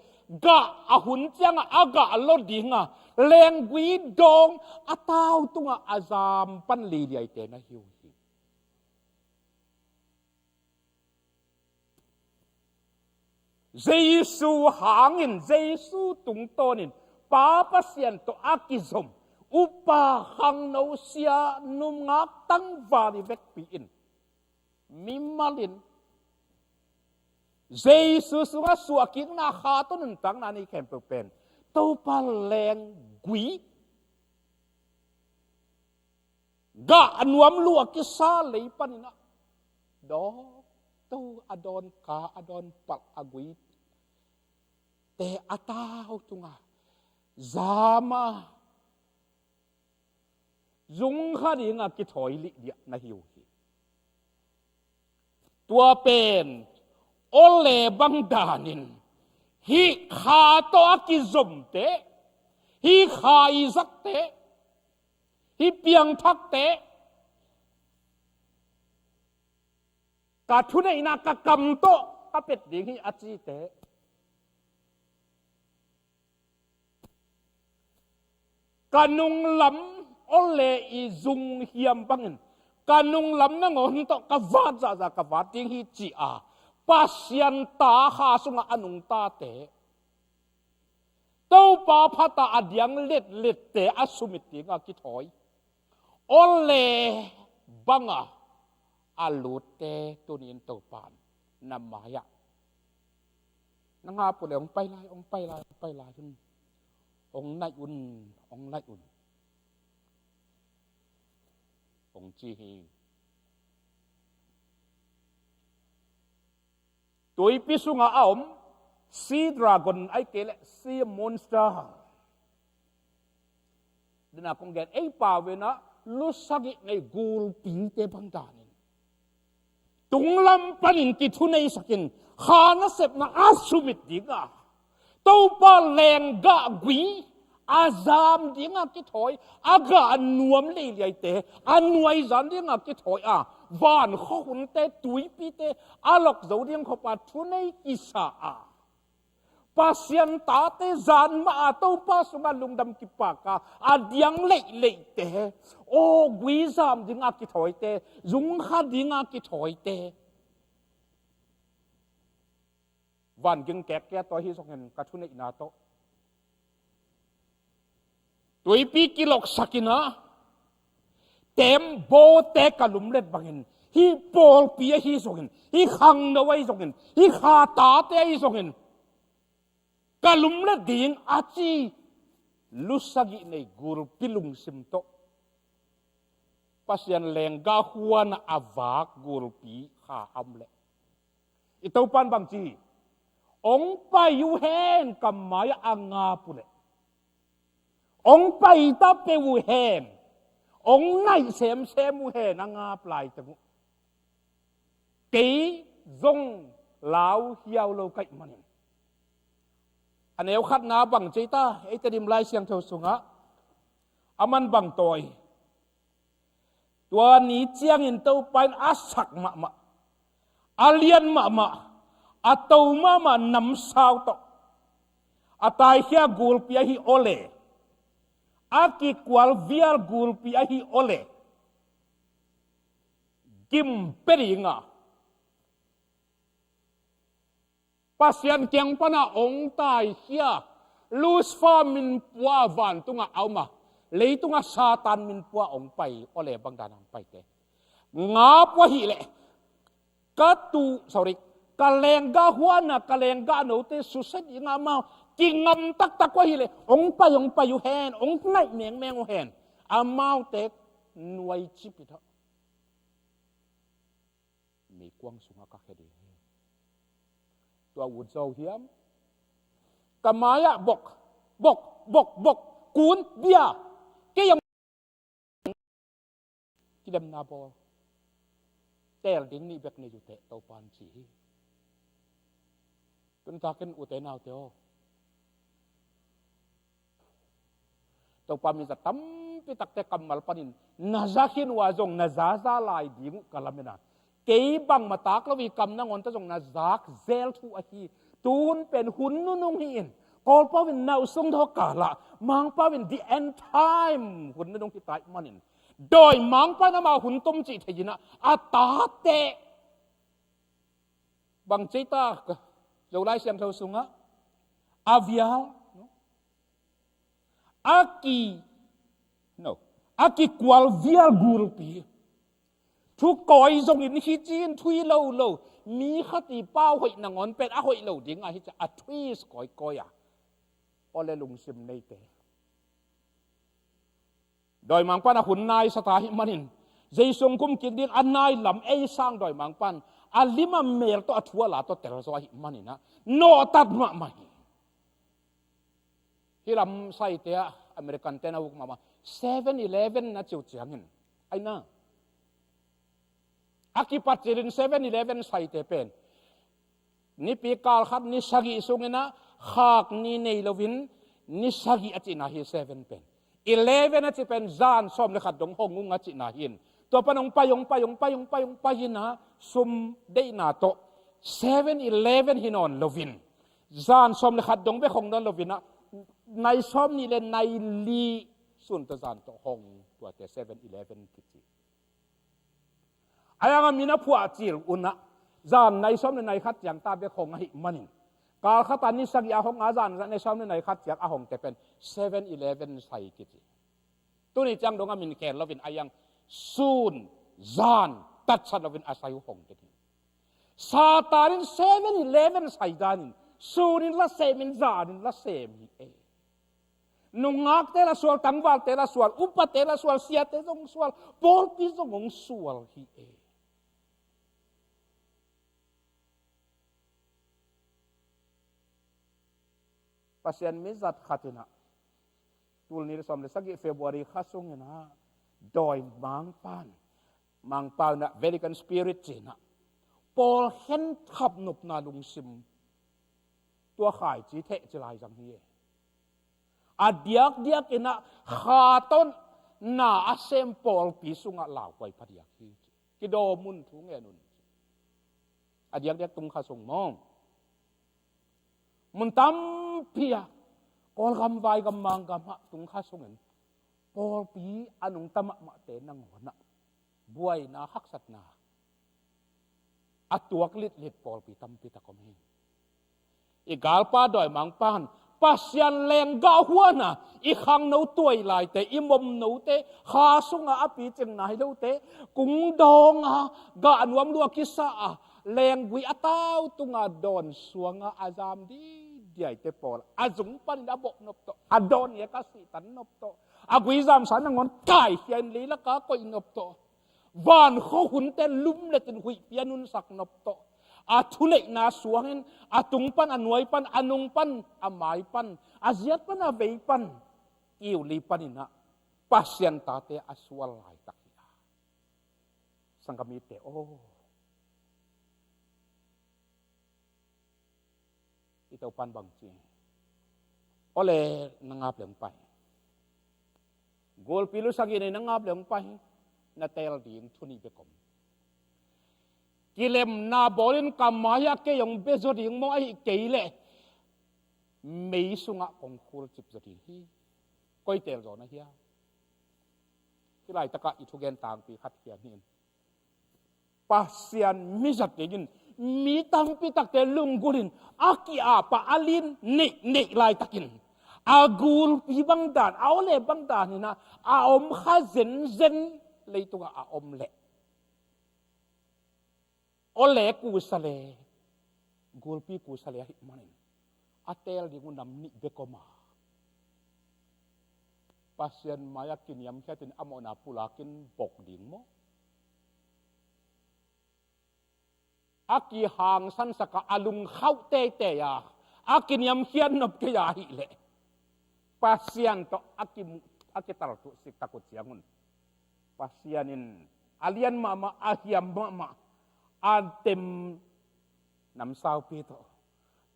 gah a hun ciangah a gah lo dinga, lenggui dawng a tau tungah a zam pan liliaite na hi uh hi. Jesu hangin, Jesu tungtawnin Pa Pasian tawh a kizom upa, khangno, sia, nungak, tangval i vekpi in, mimal in Jesu sungah suahkikna kha tawh nuntakna nei khempeuh pen Topa lenggui gah a nuam lua kisa lei panin ah, dawng to a dawn ka a dawn palh a gui te a tau tunga zama zung kha dinga kithawi lih diah na hi uh hi. Tua pen awle bang danin hih kha tawh a kizomte, hih kha i zakte, hih piangthakte, ka thuneihna ka kam tawh ka pet ding hi a cite, ka nunglam awle i zung hiam bangin ka nunglam nangawn tawh ka vat zahzah ka vat ding hi ci a, Pasian ta kha sungah a nungtate, Topa phata a diang letlette a sumit dinga kithawi, awle banga a lutte tunin Topan na mai-ah na ngap uh le, hong pai lai, hong pai lai, hong pai lai un, hong naih un, hong naih un, hong ci hi. Tuipi sungah a om sea dragon, ai kei le sea monster, dena kong gen ei pau venah lusagih nei gulpite bang danin tunglam panin kithuneisakin kha nasepna a sumit dinga, Topa lenggah gui a zam dinga kithawi, a gah nuam leiliaite a nuaizan dinga kithawi a, van khuahunte, tuipite a lok zo ding khop a thunei kisa a, Pasian tate zan mah a Topa sungah lungdam kipak a, a diang leihleihte, aw, gui zam dinga kithawite, zung kha dinga kithawite, van ging kekkia tawh hi zongin ka thuneihna tawh tuipi kiloksak in a, tembaw te ka lumlet bangin, hih pawlpi ahi zongin, hih khangno ahi zongin, hih khatate ahi zongin ka lumlet ding a ci lusagih nei gulpi lungsim tawh Pasian lenggah huan a vak gulpi kha a om leh, i Topan bang ci, hong pai uh hen, ka mai-ah a ngap uh leh, hong pai ta peuh uh hen, hong naih semsem uh hen, a ngap laiteng uh kei zong lau hiau lo ka hih manin. A neu khatna bang ci ta, ei Tedim Lai Siangtho sungah a man bang tawi, tua ni ciangin Topa in a sak mahmah, a lian mahmah, a to mahmah namsau tawh a taikhia gulpi ahi awle, a kikual vial gulpi ahi awle, gim pia dinga Pasian kiang pana hong taikhia Lucifer minpua, vantungah a om a, leitungah Satan minpua hong pai, awle bang dan hong paite ngap uh ahih leh, ka tu, sorry, ka lenggah huana, ka lenggah note susia dinga amau kingam taktak uh ahih leh, hong pai, hong pai uh hen, hong naih mengmeng uh hen, amaute nuai cip hi ta. Meikuang sungah ka khia ding hi. Tua ut zo hiam? Ka mai-ah bok, bok, bok, bok, kun, bia, kei a kidemna bawl, teel ding nih bek nei uh teh, Topan ci hi. Tun takin ute naute aw, Topa min za tampi takte kammal panin na za khin uh a zong na zaza lai ding uh ka lamen a, kei bangmah tak lo i kam nangawnte zong na zak zel thu ahi. Tuhun pen hun nunung hi-in, Kawlpau in nausung dawh kalah, Mangpau in the end time hun nunung hi ta ahih manin, dawi Mangpau in amah hun tom cih thei-in ah, a tate bang ci ta, Zolai Siangtho sungah a vial, a ki, no, a kikual vial gulpi, thu kawi zongin hi ci-in thu hi lo lo, mi khat i pau hoih nangawn pen a hoih lo ding a hi ci a, a twist kawikawi a, awle lungsim neite, Dawimangpa'n a hun naisat ahih manin, Jesu hong kum kik ding a nai lam ei sang dawimangpa'n a lim a mel tawh a thu a la tawh tel zaw ahih manin ah nawhtat mahmah hi. Hih lam saite ah American-te'n a uk mahmah, Seven Eleven na ci uh ciangin, ai na, a kipat cilin Seven Eleven saite pen Nipi kal khat ni sagih sungin ah khak ni nei loin ni sagih a cihna hi, seven pen. Eleven a cih pen zan sawm le khat dong hong ung a cihna hi. Tua pan hong pai, hong pai, hong pai, hong pai, hong pai in ah sum deihna tawh Seven Eleven hi nawn loin zan sawm le khat dong bek hong nawn loin ah nai sawm nih le nai li sun tawh zan tawh hong, tuate Seven Eleven kici. A yang a min a phuah cil un ah zan nai sawm le nai khat ciang ta bek hong ahih manin, kal khat a ni sagih a hong a, zan nai sawm le nai khat ciang a hongte pen Seven Eleven sai kici. Tuni ciang dong a min khen loin a yang sun zan tatsat loin a sai uh hong kici. Satan in Seven Eleven sai danin sun in la sem in, zan in la sem hi e. Nungakte la sual, tangvalte la sual, upate la sual, siate zong sual, pawlpi zong hong sual hi e. Pasian mizat khat in ah, tul nih le sawm le sagih February kha sungin ah, dawimangpa'n, Mangpau in ah Vatican Spirit ci-in ah, pawl khen khap nopna lungsim tua khaici theh ci lai zang hi e. A diakdiak in ah kha tawh na a sem pawlpi sungah lauhuai phadiak hi. Kidawm un, thu ngen un. A diakdiak tung kha sung maw, mun tampi ah, Kawlgam, vaigam, manggam ah tung kha sungin pawlpi a nungta mahmahte nangawn ah buaina, haksatna a tuak litlit pawlpi tampi tak om hi. I galpa dawimangpa'n Pasian leenggah huan a, i khangno tuai laite, i momnote, kha sungah a picing nai lote, kung dawng a gah nuam lua kisa a, leenggui a tau tunga dawn suanga a zam didiaite pawl a zung panin a bawh nop tawh, a dawn ngek a sihtan nop tawh, a gui zamsa nangawn kaikhia in leilak a koih nop tawh, van khuahunte lumlet in huihpi a nunsak nop tawh, a thuneihna suangin a tung pan, a nuai pan, a nung pan, a mai pan, a ziat pan, a vei pan, kiuli panin ah Pasian tate a sual laitak hi a. Sanggamite aw, i Topa'n bang ci? Aw le, na ngap leng pai. Gulpi lu sagih nei, na ngap leng pai. Na teel ding thu nih bek om. Kilemna bawlin ka mai-ah kei hong bia zaw ding maw, ahih kei leh mei sungah kong khulcip zaw ding hi. Koi teel zaw na hiam? Hih laitakah i thugen tangpi khat hiam hi. Pasian mizat dingin mi tampi takte lunggulhin a ki-ap a, a lin neih neih laitakin, a gulpi bang dan, a aw le bang dan in ah a om kha zenzen leitungah a om leh, aw le kusa le, gulpi kusa le ahih manin a teel ding uh nam nih bek om a, Pasian mai-ah kiniamkhiatin a mawhna pulakin bok ding maw? A kihangsansak a, a lungkhauh teitei a, a kiniamkhiat nop kei a ahih leh, Pasian tawh a kimu-, a kitaltuh sik tak uh ciangun, Pasian in a lian mahmah, a hiam mahmah, a tem namsaupi tawh,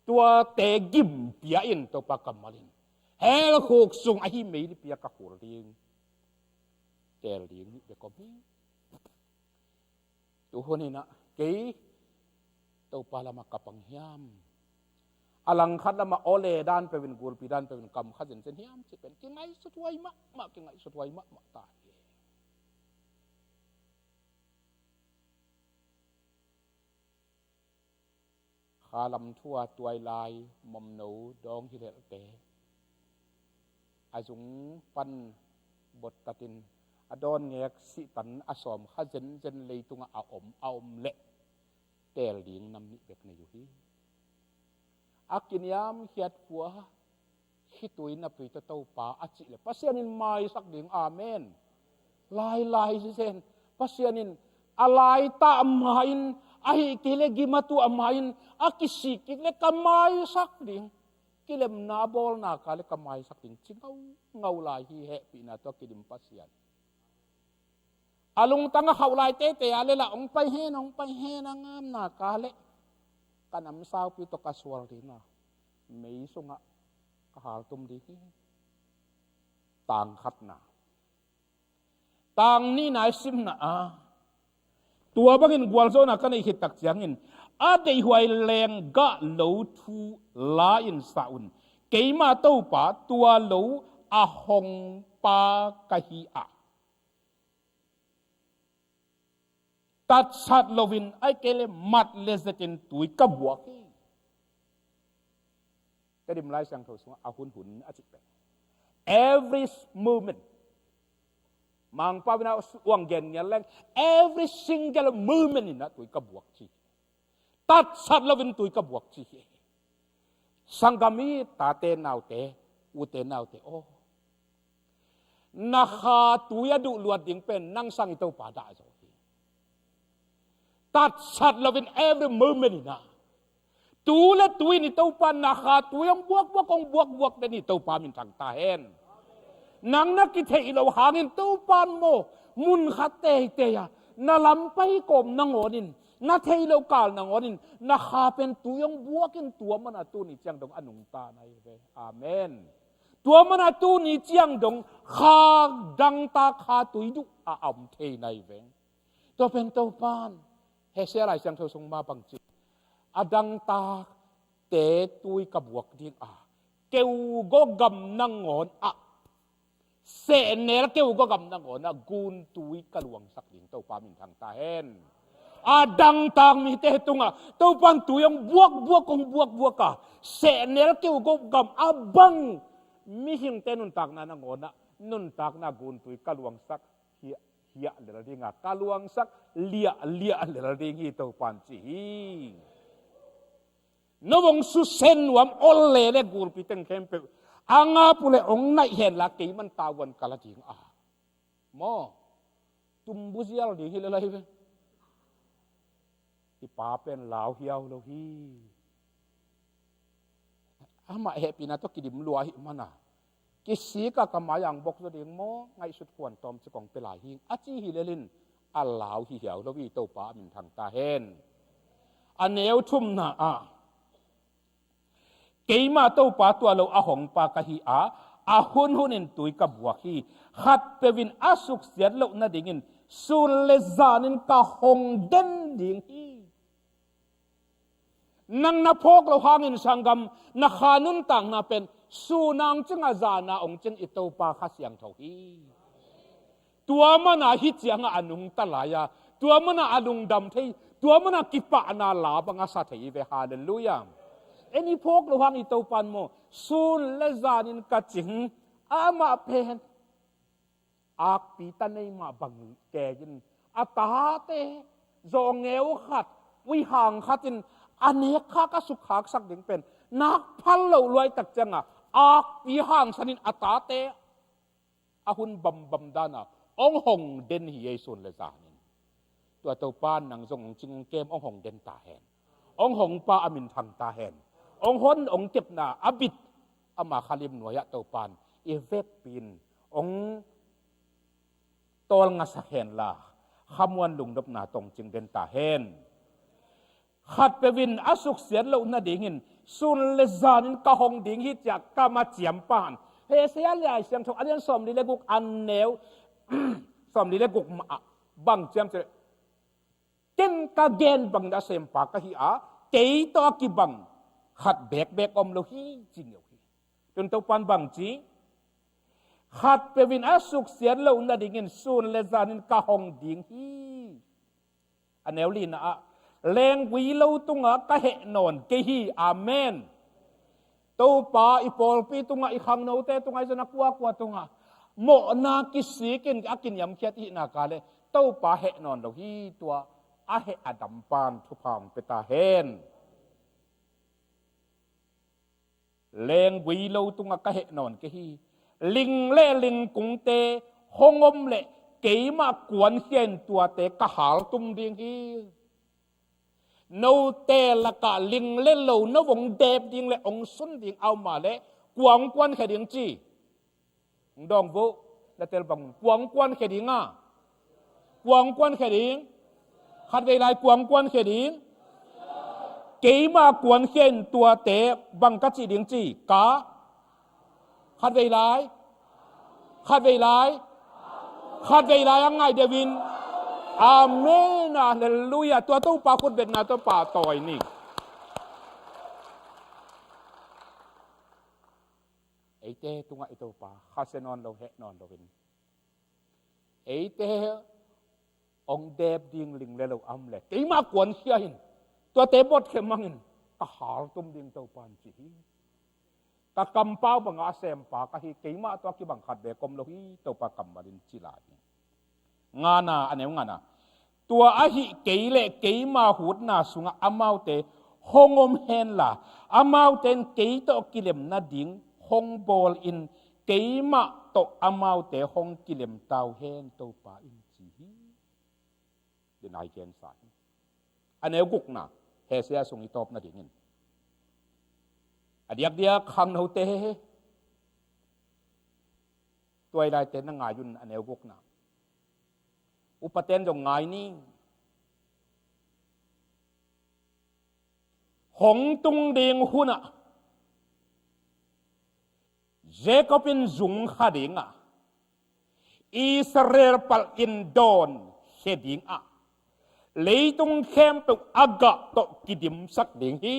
tuate gim pia in, Topa kammal in, hell khuk sung ahi meilipi-ah ka khul ding. Teel ding nih bek om hi. Tu hun in ah kei Topa lamah ka pang hiam? A langkhat lamah aw le dan peuhin, gulpi dan peuhin kam kha zenzen hiam cih pen kingaihsut huai mahmah, kingaihsut huai mahmah ta hi. Khalam thu a tuailai momno dawng hi lehte, a zung pan bottatin a dawn ngek sihtan a sawm kha zenzen leitungah a om, a om leh teel ding nam nih bek nei uh hi. A kiniamkhiat pua, khitui naptui tawh Topa a cih le Pasian in maisak ding. Amen. Lailai sisen Pasian in a laitah ma-in, ahi kei le gimatu a ma-in, a kisik kik le ka maisak ding, kilemna a bawlna ka le ka maisak ding ci ngaungau lai hi. Hehpihna tawh kidim Pasian. A lungtang a khauh lai teitei a le lah hong pai hen, hong pai hen a ngamna ka le ka namsaupi tawh ka sual dina mei sungah ka haltum ding hi. Tang khatna. Tang nihna i simna a, tua bangin gualzawhna ka neih khit tak ciangin a deihhuai lenggah lo thu la-in sa un. Keima Topa tua lo a hongpa ka hi a, tatsat loin, ahi kei le mat le zetin tui ka buak hi. Tedim Lai Siangtho sungah a hunhun a cih pen, every moment, Mangpau in a uang gen ngial leng, every single moment in a tui ka buak ci. Tatsat loin tui ka buak ci hi. Sanggam i tate naute, ute naute aw, na kha tui a duh luat ding pen nang sang i Topa dah zaw hi. Tatsat loin every moment in a, tu le tu in i Topa na kha tui hong buakbuak, hong buakbuak den i Topa minthang ta hen. Nang na kitheih loh hangin Topa in maw, mun khat teitei a na lam pai kawm nangawnin, na theih loh kal nangawnin na kha pen tui hong buakin tua mana tuni ciang dong a nungta na hi ve. Amen. Tua mana tuni ciang dong kha dangtak kha tui duh a om thei na hi ve. Tua pen Topa in Hosea Lai Siangtho sung mah bang ci, a dangtakte tui ka buak ding a, keugaw gam nangawn ah, sehnel keugaw gam nangawn ah guntui ka luangsak ding. Topa minthang ta hen. A dangtak mite tungah Topa in tui hong buakbuak, hong buakbuak a, sehnel keugaw gam a bang mihingte nuntakna nangawn ah nuntakna guntui ka luangsak hiah, hiah lel ding a, ka luangsak liah, liah lel ding hi Topa in ci hi. No hong susia nuam ol le le gulpi teng khempeuh a ngap uh le hong naih henla keiman tavuan ka la ding a, maw, tumbuzial ding hi le lai ve. I pa pen lau hiau lo hi. Amah hehpihna tawh kidim lua ahih mana, kisik a ka mai-ah hong bok zaw ding maw, ngaihsut khuan tawm ci kong pia lai hi a ci hi lel in, a lau hi hiau lo hi. Topa a minthang ta hen. A neu thumna ah, keima Topa tua lo a hongpa ka hi a, a hunhun in tui ka buak hi. Khatpeuh in a suksiat loh nadingin sun le zanin ka hong den ding hi. Nang na phawk loh hangin sanggam, na kha nuntakna pen sun a hong cing a, zan a hong cing i Topa Kha Siangtho hi. Tua mana hih ciangah a nungta lai a, tua mana a lungdam thei, tua mana kipahna la bang a sa thei hi ve. Halleluiah. En i phawk loh hang i Topa in maw, sun le zanin ka cing, amah pen akpi ta nei mah bang kei in, a tate zawngeu khat, uihang khat in a nek khak a sukkhaksak ding pen nak phal loh luaitak ciangah akpi hangsan in a tate a hun bambam dan a hong hong den hi ei, sun le zanin. Tua Topa in nang zong hong cing hong kem, hong hong den ta hen. Hong hongpa a minthang ta hen. Hong hon hong kepna a bit, ama khalim nuai-ah Topa in i vekpi in hong tawlngasak henla, khamuan lungnopna tawh hong cing den ta hen. Khatpeuh in a suksiat loh nadingin sun le zanin ka hong ding hi, ci-a kam a ciampa in, Hosea Lai Siangtho a lian sawmli le guk, a neu sawmli le guk mah ah bang ciam ci leh, ken ka gen bangin a sempa ka hi a, kei tawh a kibang khat bekbek om lo hi, ci ngeu hi. Tun Topa in bang ci, khatpeuh in a suksiat loh nadingin sun le zanin ka hong ding hi. A neu lina ah, lenggui lo tungah ka heh nawn kei hi. Amen. Topa i pawlpi tungah, i khangnote tungah, i zon a kuakua tungah mawhna kisik in a kiniamkhiat ihihna ka le Topa heh nawn lo hi. Tua a heh a dampa in thupha hong pia ta hen. Lenggui lo tungah ka heh nawn kei hi. Ling le lingkungte hong om leh keimah kuankhia in tuate ka haltum ding hi. Note lakah ling le lo no hong dep ding le hong sun ding a om mah leh kua hong kuankhia ding ci? Hong dawng vo. Na tel bang un. Kua hong kuankhia ding a? Kua hong kuankhia ding? Khatvei lai kua hong kuankhia ding? Keimah kuankhia in tuate bang ka cih ding ci? Ka. Khatvei lai. Khatvei lai. Khatvei lai a ngai deuh in. Amen. Halleluiah. Tua Topa khutbetna tawh pahtawi ni. Eite tungah i Topa khasia nawn lo, heh nawn lo in, eite hong dep ding ling le lo a om leh keimah kuankhia in tuate botkhia mangin ka haltum ding Topa in ci hi. Ka kampau bangah a sempa ka hi, keimah tawh a kibang khat bek om lo hi, Topa kammal in ci lai hi. Ngana, a neu ngana. Tua ahih kei leh keima hutna sungah amaute hong om hen la, amaute in kei tawh kilem nading hong bawl in, keimah tawh amaute hong kilem ta uh hen, Topa in ci hi. Denai gensa hi. A neu gukna, Hosea sung i tawp nadingin, a diakdiak khangnote, tua i laite na ngai un, a neu gukna. Upaten zong ngai ni. Hong tung ding hunah Jacob in zung kha ding a, Israel palh in dawn khia ding a, leitung khempeuh a gah tawh kidimsak ding hi.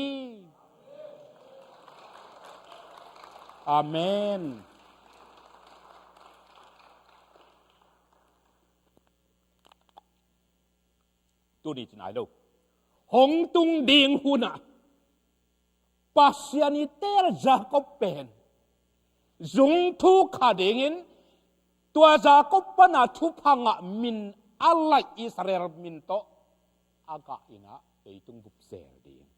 Amen. Tuni ci nai lo. Hong tung ding hunah Pasian i teel Jacob pen zung thuk kha dingin, tua Jacob pana thupha ngah min a laih Israel min tawh a gah in ah leitung bup zel ding.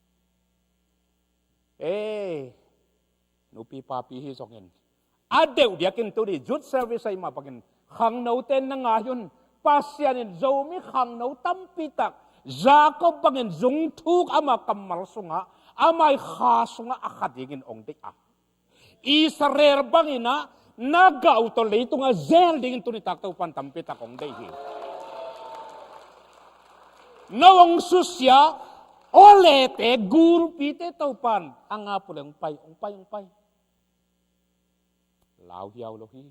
Ei, nupi papi hi zongin, a deuh diakin tuni youth service ahih mah bangin khangnote na ngai un. Pasian in Zomi khangno tampi tak Jacob bangin zung thuk ama kammal sungah, ama i kha sungah a kha dingin hong deih a, Israel bangin ah na gah uh tawh leitungah zel dingin tuni tak Topan tampi tak hong deih hi. No hong susia aw lete, gulpite Topan a ngap uh leh hong pai, hong pai, hong pai. Lauhiau lo hi.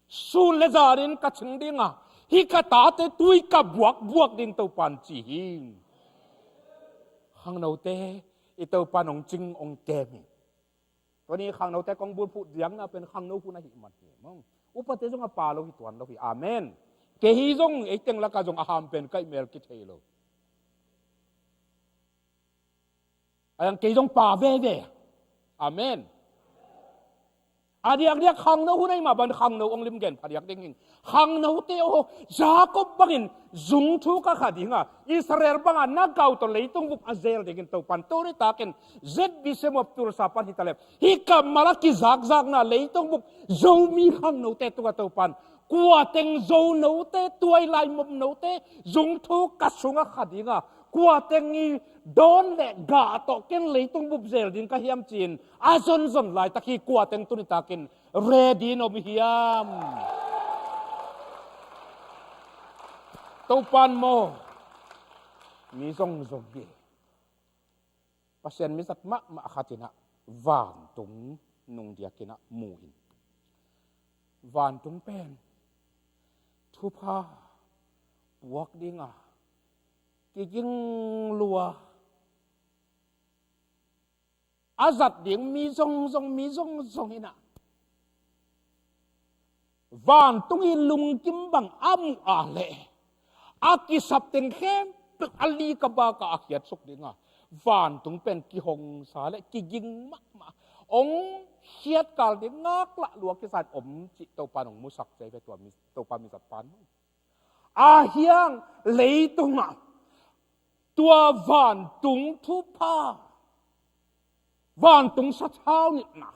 Sun le zanin ka cing ding a, hih ka tate tui ka buak buak ding Topan ci hi. Khangnote, i Topan hong cing hong kem hi. Tuni khangnote kong bulphuh diakna pen khangno hun ahih man hi mong. Upate zong a pha lo hi, tuan lo hi. Amen. Kei hi zong, ei teng lakah zong a ham pen ka hih mel kithei lo. A yang kei zong pha veve. Amen. A diakdiak khangno hun ahih mah bangin khangno hong lim gen phadiak ding hi. Khangnote aw, Jacob bangin zung thuk a kha ding a, Israel bangah na gah uh tawh leitung bup a zel dingin Topan tuni takin Z B C Mawp Tulsa pan hi taleh, hih kammal a kizakzakna leitung bup Zomi khangnote tungah Topan kua teng Zo note, tua i lai Mawp note zung thuk ka sungah kha ding a, kua teng i dawn le gah tawh ken leitung bup zel ding ka hiam ci-in a zonzon laitak hi. Kua teng tuni takin ready in om hiam? Topan maw, mi zongzong hi. Pasian mizat mahmah khat in ah vantung nung diakin ah mu in, vantung pen thupha puak ding a kiging lua a zat ding mi zongzong, mi zongzong in ah vantung i lungkim bang a muh a leh a kisap teng khempeuh a lika baka a khiatsuk ding a, vantung pen kihongsa le kiging mahmah, hong khiatkal ding ngaklah lua kisa in om cih Topan hong musak cia hi ve, tua mi, Topa mizat pan. A hiang leitungah tua vantung thupha Vantung sathau nitna,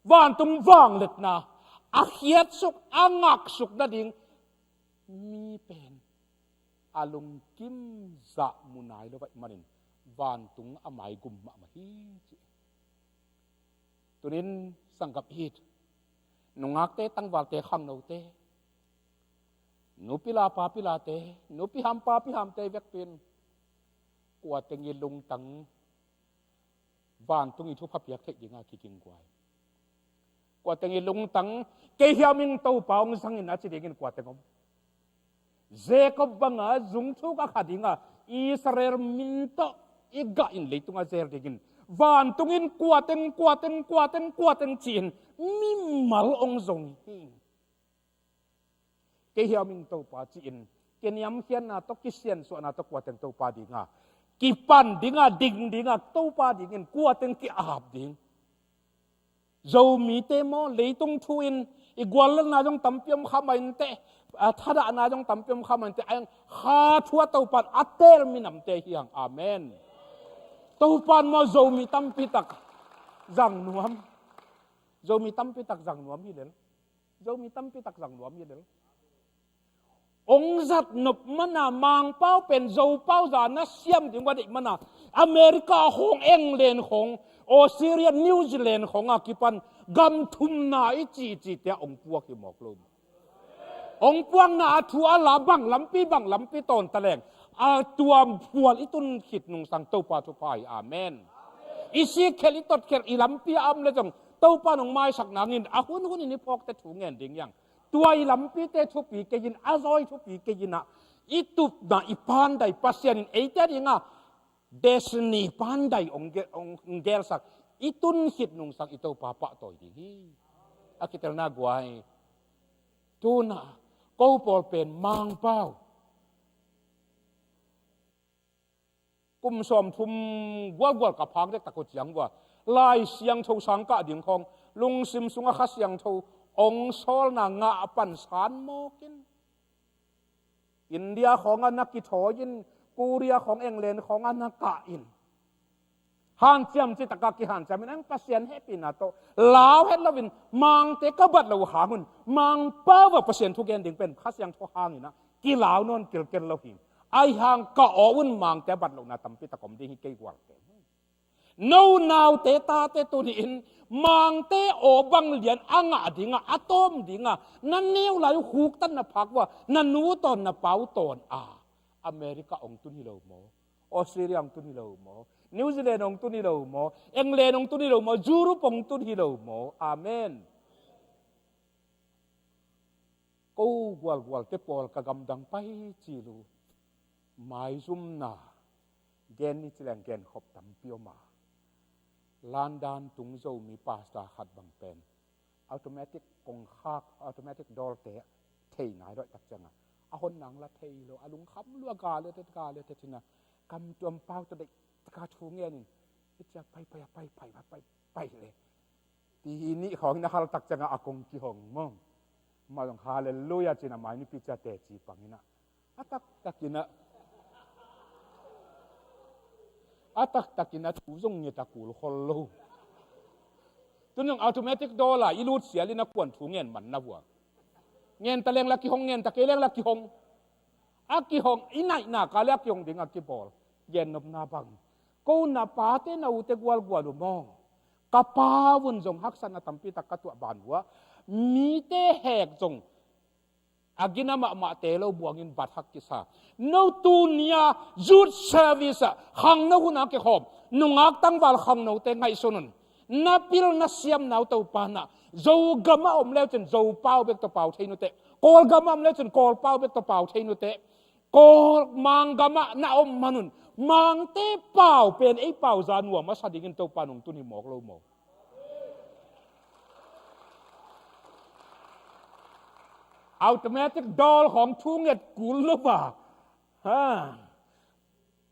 vantung vangliatna a khiatsuk, a ngaksuk nading mi pen a lungkim zah mu nai lo ahih manin vantung a maigum mahmah hi ci. Tunin sanggam it, nungakte, tangvalte, khangnote, nupila papilate, nupihampa pihamte vekpi in kua teng i lungtang vantung i thupha piak theih dinga kiging guai. Kua teng i lungtang, kei hiam ing Topa hong zang in a ci dingin kua teng om? Jacob banga zungthuk a kha dinga Israel min tawh i gah in leitunga zel dingin vantung in kua teng, kua teng, kua teng, kua teng ci-in mimal hong zong hi. Kei hiam ing Topa ci-in kiniamkhiatna tawh, kisiansuahna tawh kua teng Topa dinga kipan dinga, ding dinga, Topa dingin kua teng ki-ap ding? Zomite maw, leitung thu in i guallelna zong tampi om kha mah inteh, a, thadahna zong tampi om kha mah inteh, a, kha thu a Topan a teel minamte hi hang. Amen. Topan maw, Zomi tampi tak zang nuam. Zomi tampi tak zang nuam hi lel. Zomi tampi tak zang nuam hi lel. Hong zat nop mana Mangpau pen Zopau zah na siam ding uh a deih mana America khawng, England khawng, Australia, New Zealand khawng a kipan gam thumna i cihcihte ah hong puak hi mawk lo. Hong puakna a thu a la bang lampi, bang lampi tawn taleng, a tuam phual i tun khit nungsang Topa thupha hi. Amen. I sikkhial, i totkhel, i lampi a om le zong Topa in hong maisak nangin a hunhun in i phawkte thu ngen ding hi hang. Tua i lampite thupi kei in, a zawi thupi kei in ah, i tupna, i pandai, Pasian in eite a dinga destiny pandai hong ge-, hong, hong gelsak, i tun khit nungsang i Topa pahtawi ding hi. A kitelna guai, tu-in ah ko pawl pen Mangpau kum sawmthum gualgual ka phak dektak uh ciang uh a, Lai Siangtho sang kah ding khawng, lungsim sungah Kha Siangtho hong sawlna ngah pan san mawk in, India khawngah na kithawi in, Korea khawng, England khawngah na kah in, hanciam citakah kihanciam in, ang Pasian hehpihna tawh lau het loin, Mangte ka bat loh uh hangun, Mangpau ah Pasian thugen ding pen Kha Siangtho hangin ah kilau nawn kilkel lo hi. Ahi hang ka aw un Mangte a bat lohna tampi tak om ding hi kei gualte. No naute tate tuni-in Mangte aw bang lian a ngah dinga, a tawm dinga na neu lai uh, khuktanna phak uh a, na nu tawn, na pau tawn a, America hong tun hi lo maw? Australia hong tun hi lo maw? New Zealand hong tun hi lo maw? England hong tun hi lo maw? Europe hong tun hi lo maw? Amen. Ko gualgualte pawl ka gamdang pai cil uh, maizumna gen ni ci leng genkhop tampi om a, London tung Zomi pastor khat bang pen automatic kongkhak, automatic dawlte thei nai dawi tak cianga, a hon nang la thei lo, a lungkham lua, gale tet, gale tet hi-in a, kam tuam pau tawh deih taka thu ngenin, i ciak pai pai a, pai pai a, pai pai le. Ti hi nih khawng in a hal tak cianga a kong kihong maw. Amah zong halleluiah ci-in a mai nipi cia teci pang in a, a taktakin a, a taktakin a thu zong nget a kul khol lo. Tun zong automatic door a i lut sial in a kuan thu ngen man na hua. Ngen ta leng la kihong, ngen ta kei leng la kihong. A kihong, i naihna ka le a kihong ding a kibawl. Gennopna bang, ko na pate na ute gualgual uh maw? Ka pau un zong haksatna tampi tak ka tuah ban uh a, mite hek zong a gina mahmahte lo buangin bat hak kisa. No tuni-a youth service ah khangno hun a kikhawm nungak tangval khangnote ngaihsun un. Na pil na siamna uh Topa in a, Zogam a om leu cin Zopau bek tawh pau thei nuteh. Kawlgam a om leu cin Kawlpau bek tawh pau thei nuteh. Kawl, Mang gamah na om manun Mangte pau pen ei pau za nuam a sa dingin Topa in hong tun hi mawk lo maw? Automatic door khawng thu nget kul lo va. Ha.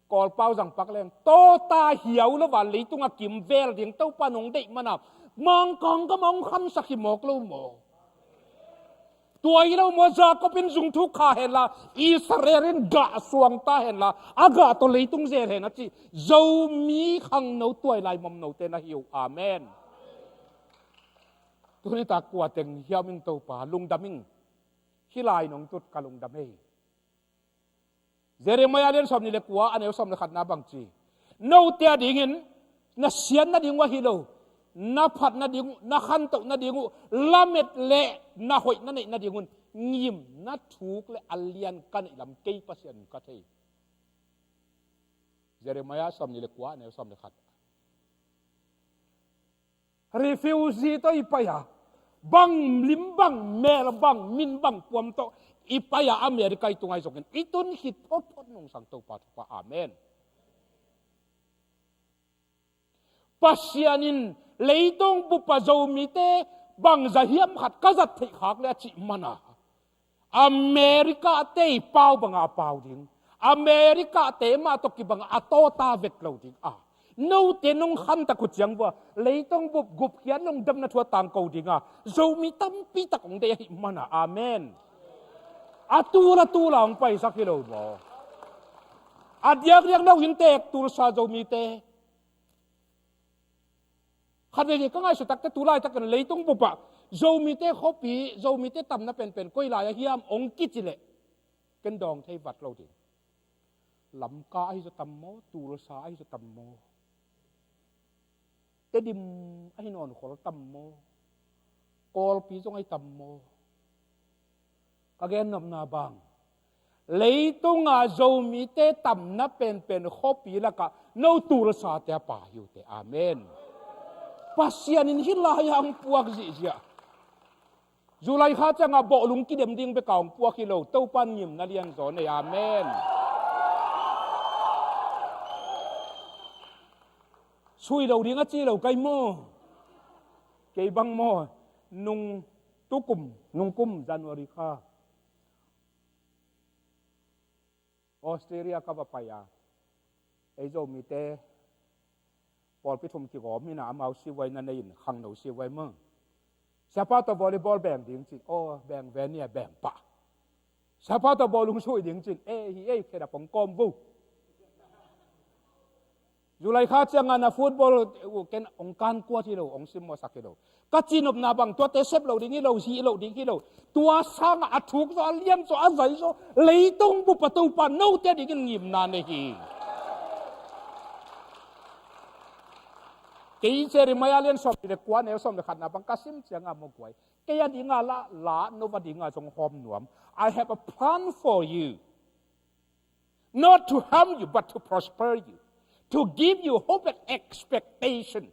Kawlpau zang pak leng tawta hiau lo va, leitunga kimvel ding Topa in hong deih mana Mangkang gamah hong khansak hi mawk lo maw? Tua hi lo maw, Jacob in zung thuk kha henla, Israel in gah suang ta henla, a gah tawh leitung zel hen a ci Zomi khangno tuailai momnote na hi uh. Amen. Tuni tak kua teng hiam ing Topa, lungdam ing. Hih lai nong tut ka lungdam ei. Jeremiah lian sawm nih le kua, a neu sawm le khatna bang ci? Note a dingin na siat nading uh ahi lo, na phat nading uh, na khantoh nading uh, lamet le na hoih na neih nading un ngimna thuk le a lian ka neih lam kei Pasian ka thei. Jeremiah sawm nih le kua, a neu sawm le khat. Refugee tawh i pai a, bang lim bang mel bang min bang puam tawh i pai a, America i tungai zongin i tun khit photphot nungsang Topa thupha. Amen. Pasian in leitung bup a Zomite bangza hiam khat ka zat theih khak le a cih mana, America te i pau banga pau ding, America te mah tawh kibanga a tawta vek lo ding a, note nong khantak uh ciang vua leitung bup gupkhiat lungdamna thu a tangko dinga Zomi tampi tak hong deih ahih mana. Amen. A tul a tula hong paisak hi lo maw? A diakdiak no inntek Tulsa Zomite. Khat veve ka ngaihsut takte tu laitakin leitung bupah Zomite khuapi, Zomite tamna penpen koi lai a hiam hong kici leh ken dawng thei vat lo ding. Lamka ahi zaw tam maw, Tulsa ahi zaw tam maw, Tedim ahi nawn khol tam maw, Kawlpi zong ahi tam maw? Ka gennopna bang, leitunga Zomite tamna penpen khuapi lakah no Tulsate a pa hi uh teh. Amen. Pasian in hih lai-ah hong puak zihziah. July kha ciangah bawhlung kidem ding beka hong puak hi lo, Topan ngimna lianzaw nei. Amen. Sui lo ding a ci lo kai maw? Kei bang maw, nung tukum, nungkum January kha Australia ka va pai a, ei Zomite pawlpi thum kigawm hi na, amau siuai na nei in, khangno siuai maw. Siapa tawh volleyball beng ding cin, aw, beng ve nia, beng pah. Siapa tawh bawlung sui ding cin, eh, hi ei, khedap hong kawm vo. July kha ciangah na football uh ken hong kan kuat hi lo, hong simmawhsak hi lo. Ka cinopna bang tuate sep lo ding hi lo, hih lo ding hi lo. Tua sangah a thuk zaw, a lian zaw, a zai zaw, leitung bupa Topa note dingin ngimna nei hi. Kei Jeremiah lian sawm le kua, neu sawm le khatna bang ka sim ciangah maw guai, kei a dinga la, la no va dinga zong hawm nuam. I have a plan for you. Not to harm you, but to prosper you, to give you hope and expectation.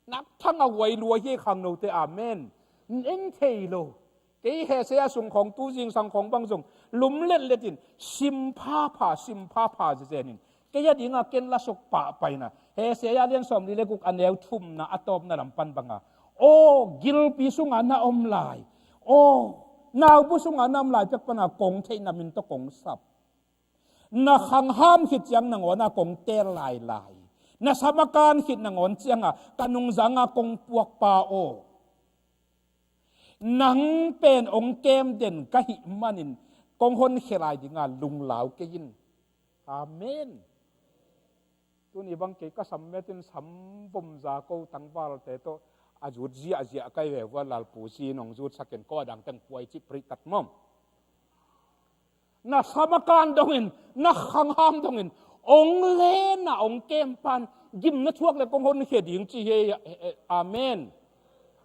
Nak thang a huai lua hi khangnote. Amen. Eng thei lo. Kei hese a sung khawng tu zingsang khawng bang zong lum letlet in sim phapha, sim phapha zezen in. Kei a dinga ken la suk pahpaina, Hesea lian sawm li le guk a neu thumna a tawpna lam pan banga, aw, gilpi sunga na om lai, aw, naubu sunga na om lai pek pana kong theih na min tawh kong sap. Na khangham khit ciang nangawn a kong teel lailai. Na sam a kan khit nangawn cianga ka nungzanga kong puakpa aw, nang pen hong kem den ka hih manin kong honkhia lai dinga lunglau kei in. Amen. Tuni bang kei ka sam metin sam vom za ko tangvalte tawh a zut ziahziah kai ve vua, lalpu si in hong zutsakin ko a dang teng puai cih prih tat mawm. Na sam a kan dongin, na khangham dongin hong lena hong kem pan gimna thuak le kong honkhia ding ci hi. Amen.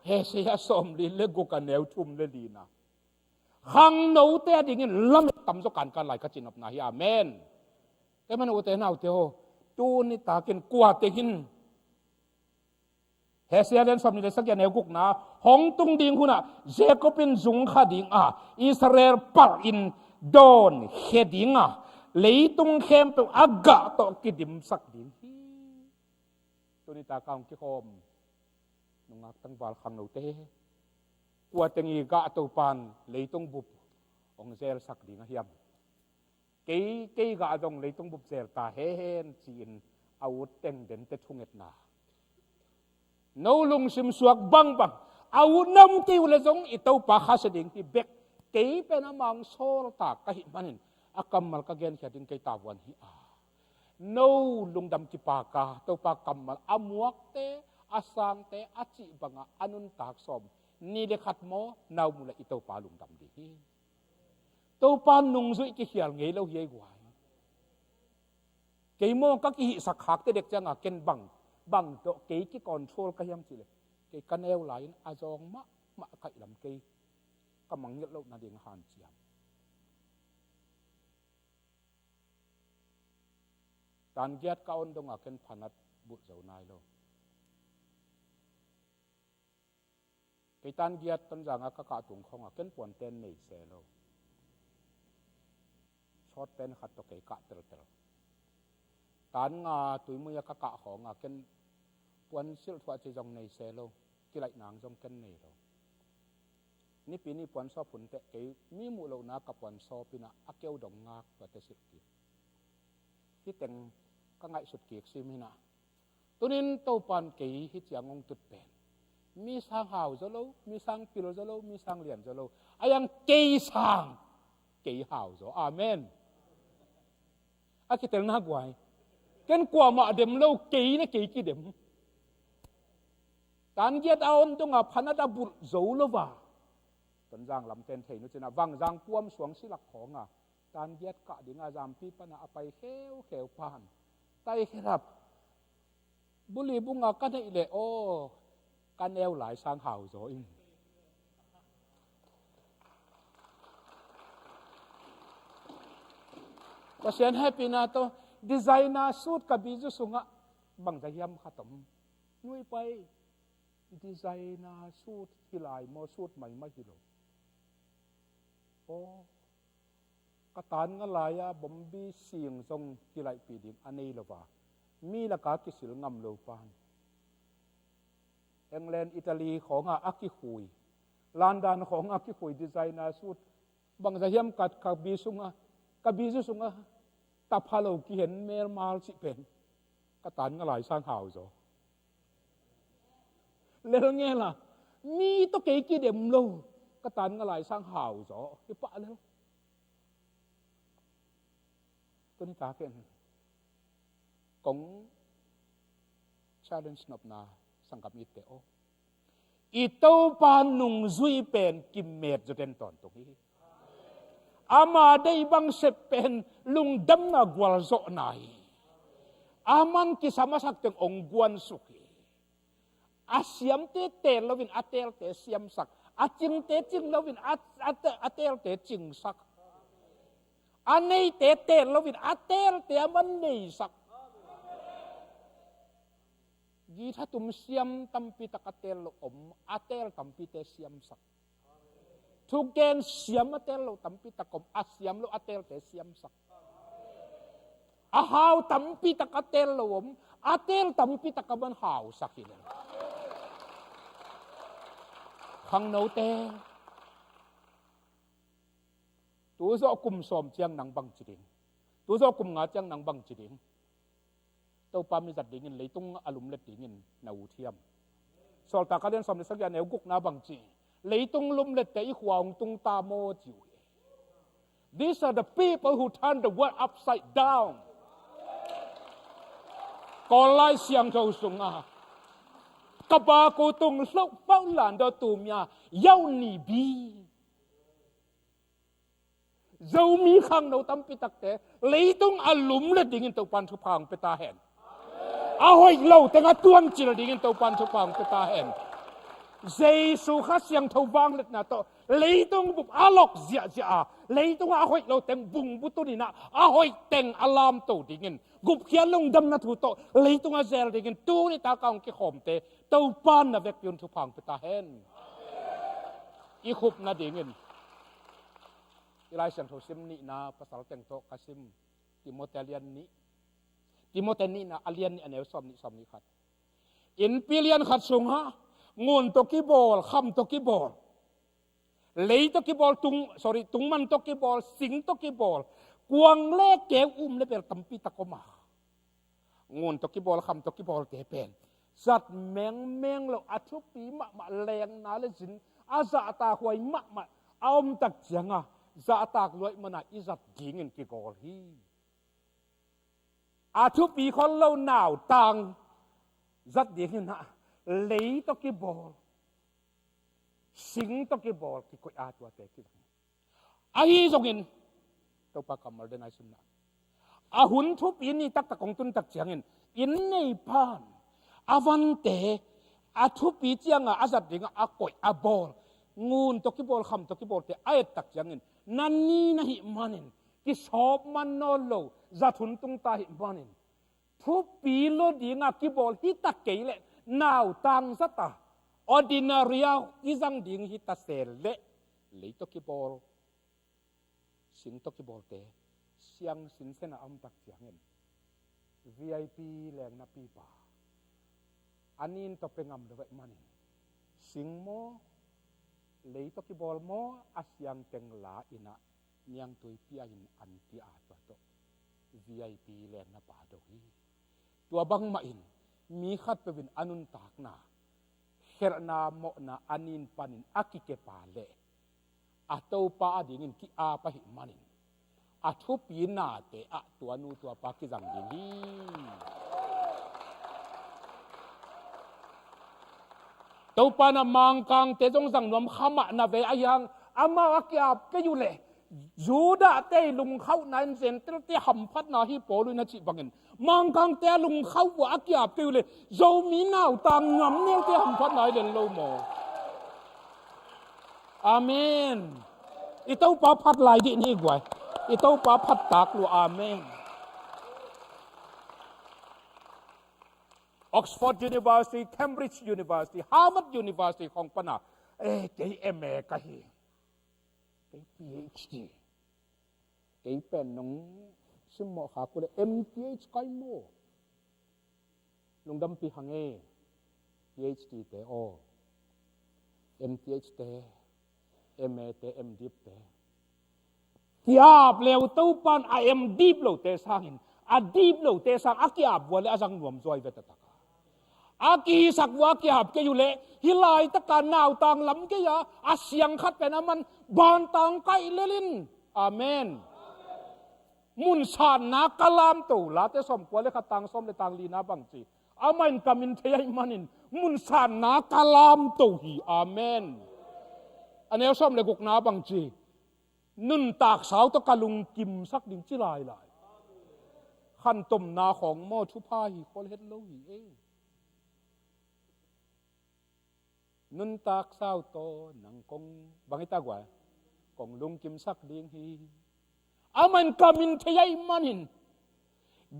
Hesea sawm li le guk a neu thum le lina. Khangnote a dingin lamet tamzaw kankan lai ka cinopna hi. Amen. Keimah ute naute aw, tuni takin kuate hin Hesea lian sawm ni le sagih a neu gukna, hong tung ding hunah Jacob in zungkha dinga, Israel palh in dawnkhia dinga, leitung khempeuh a gah tawh kidimsak ding hi. Tuni taka hong kikhawm nungak tangval khangnote, kuateng i gah Topan leitung bup hong zelsak ding a hiam? Kei, kei gah zong leitung bup zel ta hen ci-in a ut teng dente thungetna. No lungsim suak bangbang, A ut nam kei uh le zong i Topa khasia ding hi bek. Kei pen amah hong sawltak ka hih manin a kammal ka genkhia ding kei tavuan hi a. No lungdam kipaka Topa kammal a muakte, a sangte a cih banga a nuntak sawm ni le khat maw, na om uh leh i Topa lungdam ding hi. Topa nungzuih kikhial ngei lo hi ei guai. Kei maw ka kihihsak khakte dek cianga ken bang, bang tawh kei kicontrol ka hiam cihleh, kei ka neu lai-in a zawng mahmah ka hih lam kei ka mangngilh loh nading hanciam. Tan giat ka on donga ken phanat bulh zo nai lo. Kei tan giat Tonzanga ka kah tung khawnga ken puanten nei se lo. Short pant khat tawh kei kah teltel. Tan nga Tuimui a ka kah khawnga ken puan silh thuah ci zong nei se lo. Kilaih nang zong ken nei lo. Nipi ni puan sawp hun teh kei mi muh lohna ka puan sawp inah a keu dong ngak tuate silh kik. Hih teng ka ngaihsut kik sim hinah. Tunin Topan kei hih ciang hong tut pen mi sang hau zaw lo, mi sang pil zaw lo, mi sang lian zaw lo. A yang kei sang, kei hau zaw. Amen. A kitelna guai. Ken kuamah dem lo, kei na kei kidem. Tan giat a on donga phanat a bulh zo lo va. Tonzang lamten thei nu cinah Vangzang puam suang silak khawnga tan giat kah dinga Zampi pana a pai kheukheu pan. Tai kherap. Buli bunga ka neih leh aw, ka neu lai sang hau zaw in. Pasian hehpihna tawh designer suit ka bizu sungah bangza hiam khat om. Nui pai, designer suit hi lai maw, suit maimai hi lo. Aw, ka tan nga lai-a bombi sing zong kilaihpih ding a nei lo va, mi laka kisil ngam lo pan. England, Italy khawnga a kikhui, London khawnga a kikhui designer suit bangza hiam ka, ka bi sunga, ka bizu sunga tapha lo kihen melmal cih pen ka tan nga lai sang hau zaw. Lel ngela, mi tawh kei kidem lo, ka tan nga lai sang hau zaw. Hi pah lel. Tuni takin kong challenge nopna sanggam itte aw. I Topa nungzui pen kimet zaw den tawntung hi. Ama deih bang sep pen lungdamna gualzawhna hi. Aman kisam a sak teng ong guansuk hi. A siamte teel loin a teelte siamsak. A cingte cing loin a, a, a teelte cingsak. A neite teel loin a teelte aman neisak. Guitar tum siam tampi tak a teel lo om, a teel tampite siamsak. Thugen siam a teel lo tampi tak om, a siam lo a teelte siamsak. A hau tampi tak a teel lo om, a teel tampi tak aman hausak hi lel. Khangnote, tu zawh kum sawm ciang nang bangci ding? Tu zawh kum nga ciang nang bangci ding? Topa mi zat dingin leitung a lumlet dingin na ut hiam? Sawltak a lian sawm le sagih a neu gukna bangci, leitung lumlette i khua hong tung ta maw ci uh hi. These are the people who turn the world upside down. Kawl Lai Siangtho sunga ka bak uh tung hloh pau lan daw tumia yau ni bi. Zomi khangno tampi takte leitung a lumlet dingin Topan thupha hong pia ta hen. A hoih lo teng a tuancil dingin Topan thupha hong pia ta hen. Jesu Kha Siangtho vangliatna tawh leitung bup a lok ziahziah a, leitungah a hoih lo teng bungbu tuninah a hoih teng a lamto dingin, gupkhiat lungdamna thu tawh leitungah zel dingin tuni taka hong kikhawmte Topan na vekpi un thupha hong pia ta hen. I khup nadingin i Lai Siangtho sim nihna pasal teng tawh ka sim, Timote a lian nih, Timote nihna a lian nih a neu sawm nih, sawm nih khat. Innpi lian khat sungah ngun tawh kibawl, kham tawh kibawl, lei tawh kibawl, tung, sorry, tungman tawh kibawl, sing tawh kibawl, kuang le keu um le bel tampi tak om a, ngun tawh kibawl, kham tawh kibawlte pen zat mengmeng lo, a thupi mahmah lengna le zin a zahtak huai mahmah a om tak cianga zahtak luaih mana i zat dingin kigawl hi. A thupi khol lo nautang zat dingin ah lei tawh kibawl, sing tawh kibawl, kikoih a tuate kizang. Ahi zongin Topa kammal den ai sunna a hun thupi ni taktak kong tun tak ciangin inn neipan a vante a thupi cianga a zat dinga a koih a bawl, ngun tawh kibawl, kham tawh kibawlte a et tak ciangin na ni na hih manin kisawp man nawn lo, zat hun tungta hih manin thupi lo dinga kibawl hita kei leh nautang zata ordinary a i zang ding hita se leh lei tawh kibawl, sing tawh kibawlte siang sinsen a om tak ciangin V I P lengna pipa a nin tawh pe ngam lo vaih manin sing maw, lei tawh kibawl maw, a siang teng la inah niangtui pia in an tia tua tawh V I P lengna pa do hi. Tua bangmah in mi khatpeuh in a nuntakna khelhna mawhna a nin panin a kikepa leh a Topa a dingin ki-ap ahih manin a thupi nate ah tua nu tua pa kizang ding hi. Topa na Mangkangte zong zang nuam kha mah na ve a hiang, amau a ki-ap kei uh leh Judahte i lungkhauhna in Gentilte hamphatna hi pawl uh in a cih bangin Mangkangte a lungkhauh uh a ki-ap kei uh leh Zomi nautang nuam neute hamphatna hi len lo maw? Amen. I Topa phat lai dih ni guai. I Topa phat tak lua. Amen. Oxford University, Cambridge University, Harvard University khong pana, eh, kei M A ka hi, kei P H D, kei pen nong simmawh khak uh leh M T H kai maw? Lungdampi hang e, P H D te aw, M T H te, M A te, M.Div te. Ki-ap leu Topan a M.Div lote sangin, a div lote sang a ki-ap vua le a zang nuam zuai ve taktak a. A kihisak vua a ki-ap kei uh leh hih laitaka nautang lam kei a, a siang khat pen a man bantang kaih lel in. Amen. Mun sanna ka lamto, Late sawmkua le khat tang sawm le tang lina bangci. Amah in ka min thei ahih manin mun sanna ka lamto hi. Amen. A neu sawm le gukna bangci. Nuntak sau tawh ka lungkimsak ding ci lailai. Khantomna khawng maw thupha hi khol het lo hi e. Nuntak sau tawh nang kong bang hi ta guai, kong lungkimsak ding hi. Amah in ka min thei ahih manin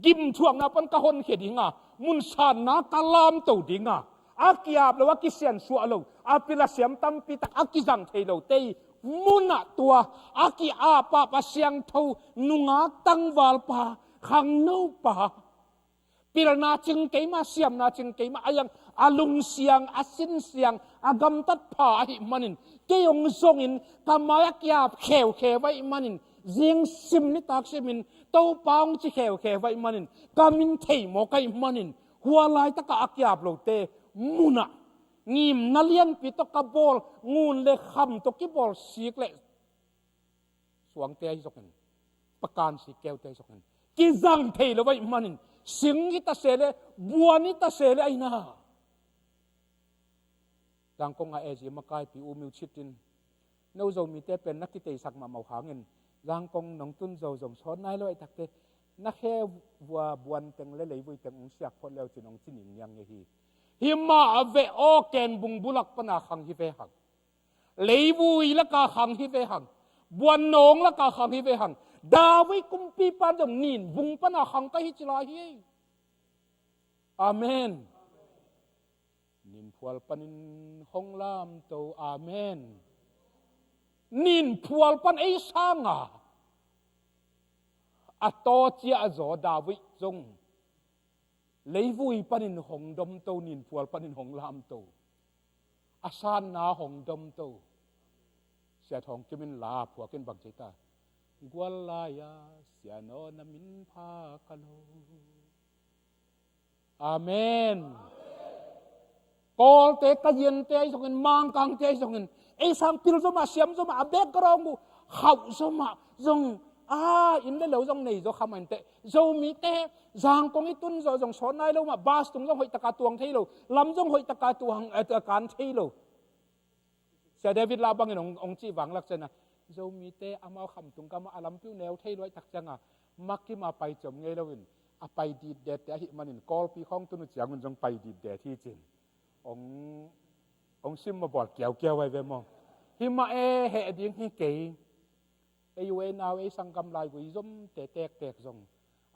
gimthuakna pan ka honkhia dinga, mun sanna ka lamto dinga, a ki-ap lo, a kisiansuah lo, a pil a siam tampi tak a kizang thei lote i munah tua a ki-ap a siangtho nungak tangvalpa, khangnopa, pilna cing keimah, siamna cing keimah a hiang, a lungsiang, a sinsiang, a gamtat pha ahih manin kei hong zongin ka mai a ki-ap kheukhe ahih manin zing sim nitak simin Topa hong ci kheukhe ahih manin ka min thei mawk ahih manin hua laitaka a ki-ap lote munah ngimna lianpi tawh ka bawl, ngun le kham tawh kibawl sik leh suangte ahi zokin, pakan sik keute ahi zokin kizang thei lo ahih manin sing hi ta se le, buan hi ta se le ahi na. Zangkong a A G makaipi U Myo Chit in no Zomite pen na kiteisak mahmah uh hangin Zangkong nong tun zo zong sawt nai lo ahih takte na khe vua buan teng le leivui teng hong siak phot leu cin hong ci ningniang ngei hi. Hi mah a veh aw, Kenbung bulak pana khang hi ve hang. Leivui laka khang hi ve hang. Buannawng laka khang hi ve hang. David kumpipa zong ninbung pana khang ka hi ci lai hi. Amen. Ninphual panin hong lamto. Amen. Ninphual pan ei sanga a tawcia a zaw David zong leivui panin hong domto, ninphual panin hong lamto, a sanna hong domto. Sia Thawng Kim in la phuakin bang ci ta? Gual lai-a Sia Naw na min pha ka lo. Amen. Kawlte, Kayiante ahi zongin, Mangkangte ahi zongin, ei sang pil zomah, siam zomah, a background uh khauh zomah zong, a inn le lo zong nei zaw kha mah inteh, Zomite Zangkong i tun zawh zong sawt nai lo mah, bus tung zong hoih taka tuang thei lo, lam zong hoih taka tuang, eh, kan thei lo. Sia David lah bangin hong, hong cih vanglak ciangin, Zomite amau khamtung kamah a lampi uh neu thei luai tak ciangin, makim a pai ciam ngei loin, a pai ditdet te ahih manin, Kawlpi khawng tun uh ciangun zong pai ditdet hi cin. Hong, hong sim mawh bawl kiaukiau ai ve maw. Hi mah e, heh ding hi kei. Ei u ei nau ei sanggam laigui zomte tektek zong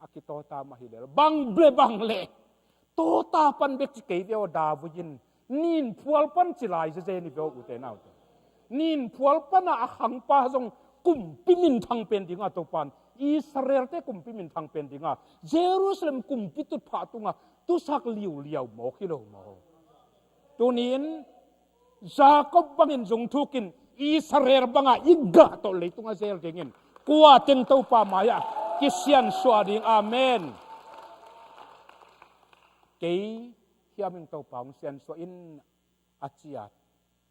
a kitawta mah hi lel. Bang ble bang le tawta pan bek ci kei ve aw, da vui in. Nin phual pan ci lai zezen hi ve aw, ute naute. Nin phual pan a a khangpa zong kumpi minthang pen dinga Topan, Israelte kumpi minthang pen dinga Jerusalem kumpi tutphah tunga tusak liuliau mawk hi lo maw. Tunin Jacob bangin zungthukin Israel banga i gah tawh leitunga zel dingin kua teng Topa mai-ah kisiansuah ding. Amen. Kei hiam in Topa hong siansuah in a ciat,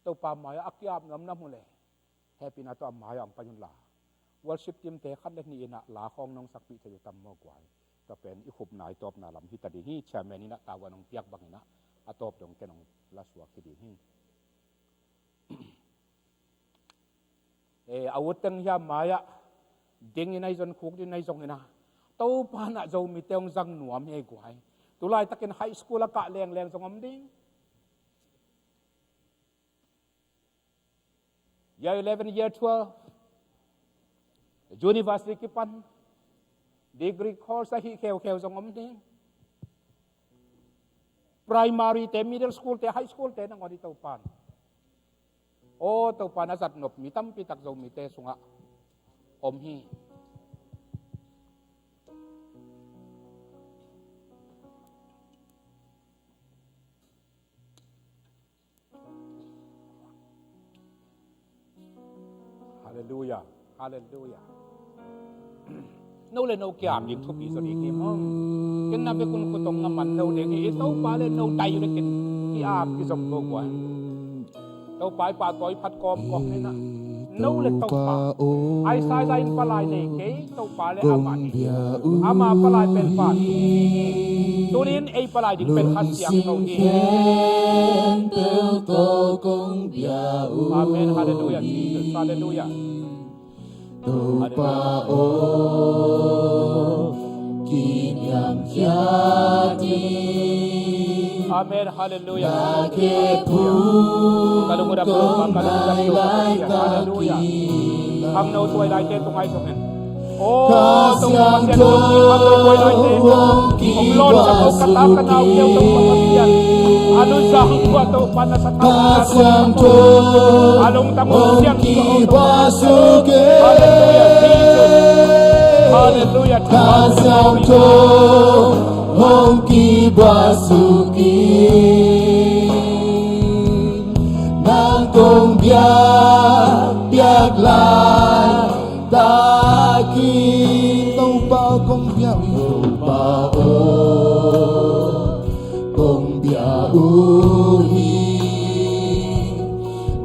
Topa mai-ah a kiap nuamnuam uh le hehpihna tawh a mai-ah hong pai unla, worship team te khat le nih inah la khawng nong sakpih thei uh tam maw guai? Tua pen i khupna i tawpna lam hi ta ding hi. Chairman inah tavuan hong piak banginah a tawp dong ken hong lasuak hi ding hi. E, a ut teng hiam mai-ah dingin ahi zong khuk dingin ahi zonginah Topa nah Zomite hong zang nuam hi ei guai. Tulaitakin high school a kah lengleng zong om ding. Year eleven, year twelve, university kipan, degree course ahi kheukheu zong om ding. Primary te, middle school te, high school te nangawn i Topan, aw Topan a zat nop mi tampi tak Zomite sungah om hi. Halleluia. Halleluia. No le no kiam ding thupi zaw ding hi maw. Ken na bekun khutong a man no ding hi. I Topa le no direct in kiap kizom ko guai. Topa i pahtawi phat kawmkawm hi na. No le Topa. Isaiah in palai nei kei, Topa le amah hi. Ama palai pen pahtawi hi. Tunin ei palai ding pen Kha Siangtho hi. Amen. Halleluia, Jesus. Halleluia. Topa aw, kiniamkhiat ni. Amen. Halleluia. Ka lungdam Topa, ka lungdam Topa. Halleluia. Khangno tuai laite tung ahi zongin, aw Topa Pasian, khangno tuai laite hong lawnsak ko, ka ta ka nau keu Topa Pasian. A lungdam ko Topa na sa ta ka nau. A lungdam ko Pasian. Halleluia, Jesus. Halleluia. Kha Siangtho hong kibasuki, nang kong biak, biak lai taki. Topa kong biak, Topa aw, kong biak uh hi.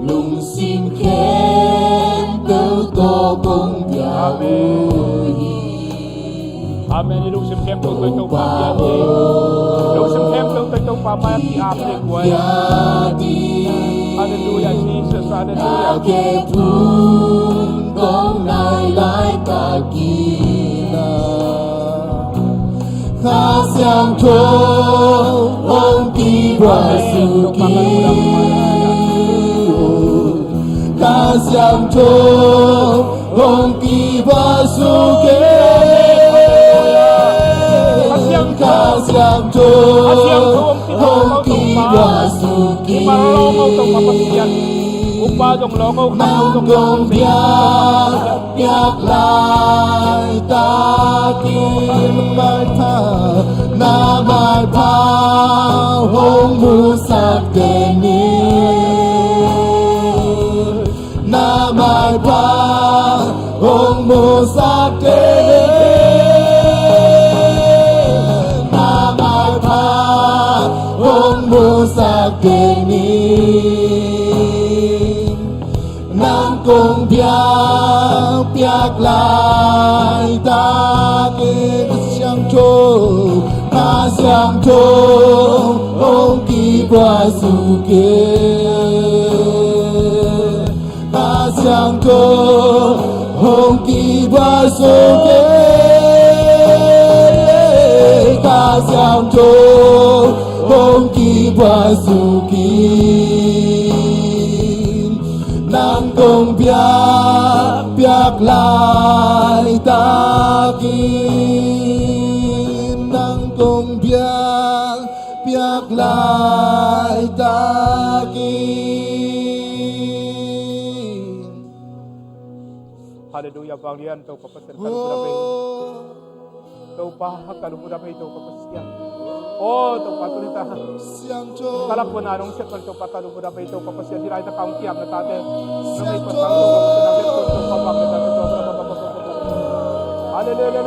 Lungsim khempeuh tawh kong biak uh hi. Amen. I lungsim khempeuh tawh Topa biak hi. Lungsim khempeuh tawh Topa mai-ah ki-ap le guai. Halleluia, Jesus. Halleluia. Kong nai lai ka kina. Kha Siangtho hong kibasuki. Kha Siangtho hong kibasuki. Kha Siangtho hong kibasuki. Nang kong biak, biak laitakin maipha, na maipha hong musak den ni. Na maipha hong musak den ni. Na maipha hong musak Nang kong biakpiak laitakin, Kha Siangtho, Kha Siangtho hong kiphual suk in. Kha Siangtho hong kiphual suk in, Kha Siangtho hong kiphual suk in. Nang kong biakpiak laitakin, nang kong biakpiak laitakin. Halleluiah, vanglian Topa Pasian, ka lungdam ei. Topa, ka lungdam ei Topa Pasian. O Topa, tuni-a ka lak mun a nong siat pan Topa, ka lungdam ei Topa Pasian. Hih laitak a hong kiamna tate, nong ei patang Topa Pasian, a bek Topa, vanglian Topa. Halleluiah.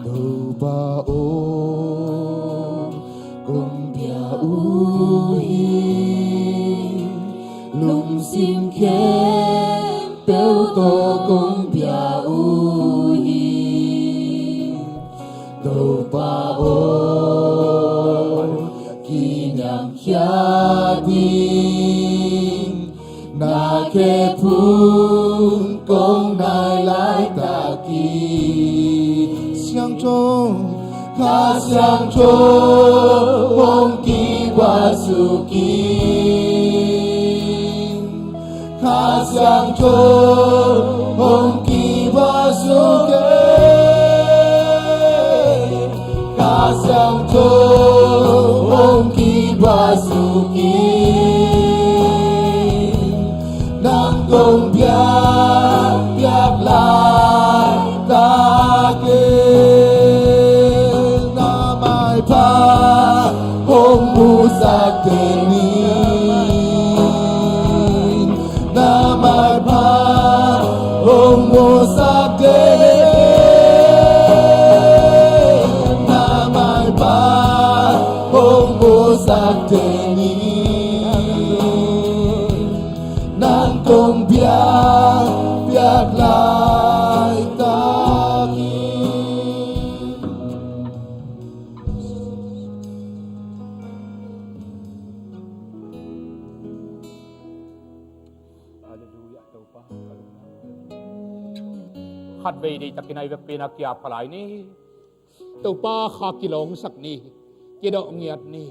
Topa aw, kong pia uh hi, lungsim khempeuh tawh kong pia uh hi. Topa aw, kiniamkhiat ding na khephung kong nai laitak hi. Siangtho, Kha Siangtho hong kiphual suk in. Kha Siangtho hong kiphual suk in. Kha Siangtho hong kiphual suk in. Nang kong biakpiak laitak in, na maipha hong musak den in. Na maipha hong musak den in. Na maipha hong musak den in. Nang kong biakpiak laitak in. Halleluiah, Topa. Khatvei deihtakin a i vekpi-in a ki-ap pha lai ni. Topa, kha kilawngsak ni, kidawh ngiat ni.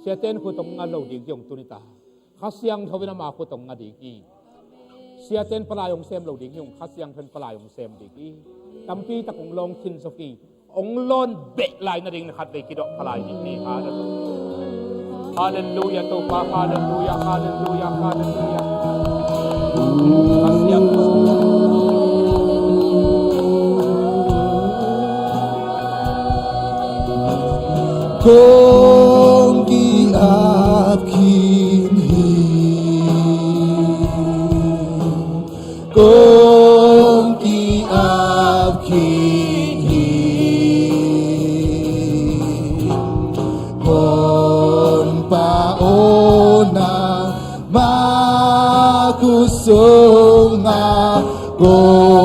Siate in khut hong ngat loh ding hi hong tuni ta. Kha Siangtho in ama khut hong ngat ding hi. Siate in palai hong sem loh ding hi hong, Kha Siangtho in palai hong sem ding hi. Tampi tak hong lawng khin zaw hi. Hong lawn beh lai nading na khatvei kidawh pha lai ding hi. Halleluiah. Halleluiah, Topa, halleluiah, halleluiah, halleluiah. Kong ki-ap khin hi. Kong ki-ap khin hi. Honpa aw, nangma khut sungah kong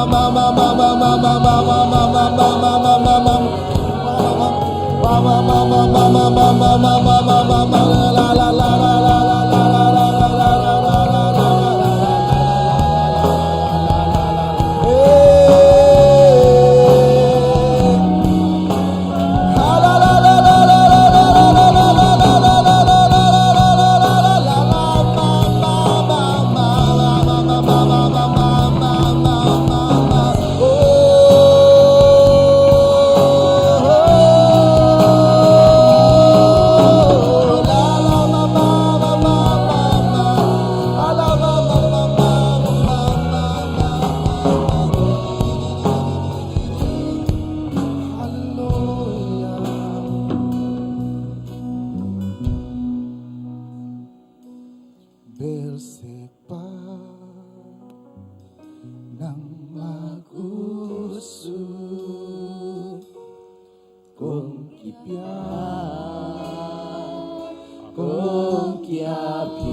Beelzebub, nangmah khutsung kong kipia, kong kiapin,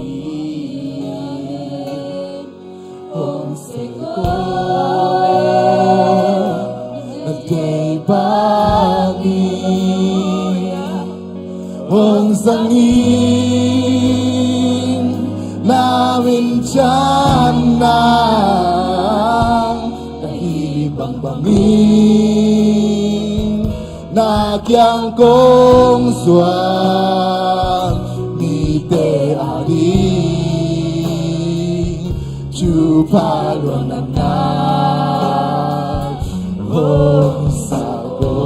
hong sek kong a deih bangin, hong zangin, na min cian nang ka hih bangbangin, na kiang kong zuan mite ading, Topa luan nang na hong sa ko.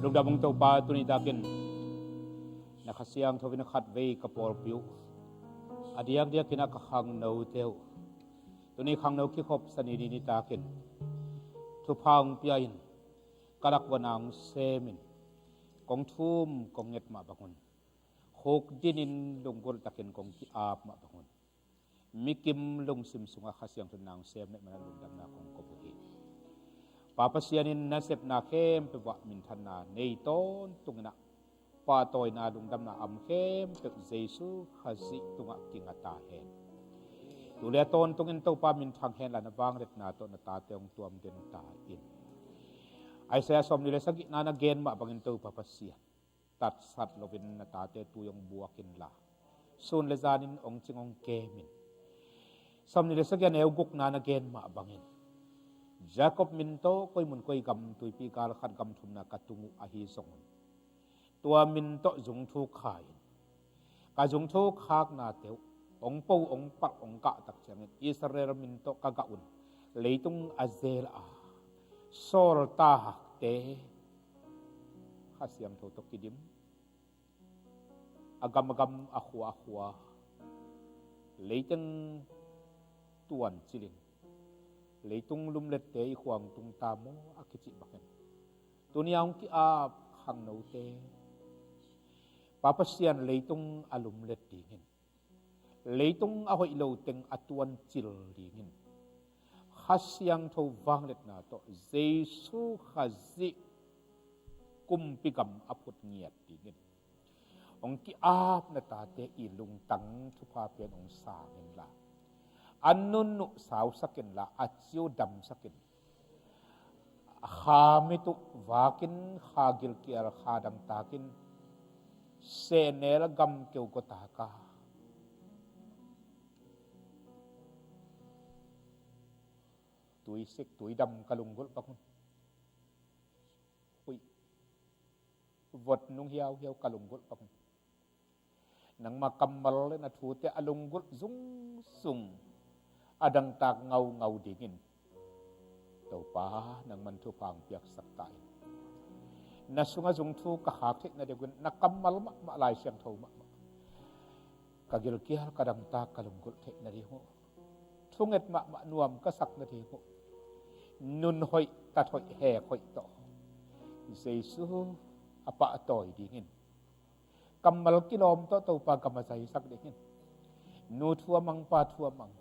Lungdam ung Topa, tuni takin na Kha Siangtho in khatvei ka pawlpi uh, a diakdiakin a ka khangnote uh, tuni khangno kikhop Sani ni nitakin thupha hong pia in, ka lak uah na hong semin, kong thum kong nget mah bangun, khukdinin lunggulh takin kong ki-ap mah bangun, mikim lungsim sungah Kha Siangtho in na hong sem neh manin lungdamna kong ko uh hi. Pa Pasian in nasepna khempeuh ah minthanna nei tawntung in ah, pahtawina lungdamna a om khempeuh Jesu Khazih tungah kinga ta hen. Tu le a tawntungin Topa minthang henla, na vangliatna tawh na tate hong tuam den ta in. Isaiah sawmnih le sagihna na gen mah bangin Topa Pasian, tatsat loin na tate tui hong buak inla, sun le zanin hong cing hong kem in. Sawmnih le sagih a neu gukna na gen mah bangin, Jacob min tawh koi mun koi gam tuipi gal khat gam thumna ka tung uh ahi zongin, tua min tawh zungthu kha in, ka zungthu khaknate uh hong po, hong palh, hong kah tak ciangin Israel min tawh ka gah un, leitung a zel a sawltakte Kha Siangtho tawh kidim, a gam a gam, a khua a khua, leiteng tuancil in, leitung lumlette i khuang tung ta maw a kicih bangin, tuni a hong ki-ap khangnote, Pa Pasian leitung a lumlet dingin, leitung a hoih lo teng a tuancil dingin, Kha Siangtho vangliatna tawh Jesu Khazih kumpi gam a phut ngiat dingin, hong ki-ap na tate i lungtang thupha pen hong sang inla, a nunnuh sausak inla, a ciu damsak in, a kha mit uh vakin, kha gilkial kha dangtakin, sehnel gam keu gotaka, tui sik tui dam ka lunggulh bang un, huih vot nung hiauhiau ka lunggulh bang un, nangma kammal le na thute a lunggulh zungzung, a dangtak ngaungau dingin, Topa, nangman thupha hong piaksak ta in. Na sungah zung thu ka khak theih nadingin, na kammal mahmah, Lai Siangtho mahmah, ka gilkial ka dangtak ka lunggulh theih nading uh, thunget mahmah nuam ka sak nading uh, nun hoih, tat hoih, hek hoih tawh Jesu a pahtawi dingin, kammal kilawm tawh Topa gam a zaisak dingin, nu thu a mang, pa thu a mang,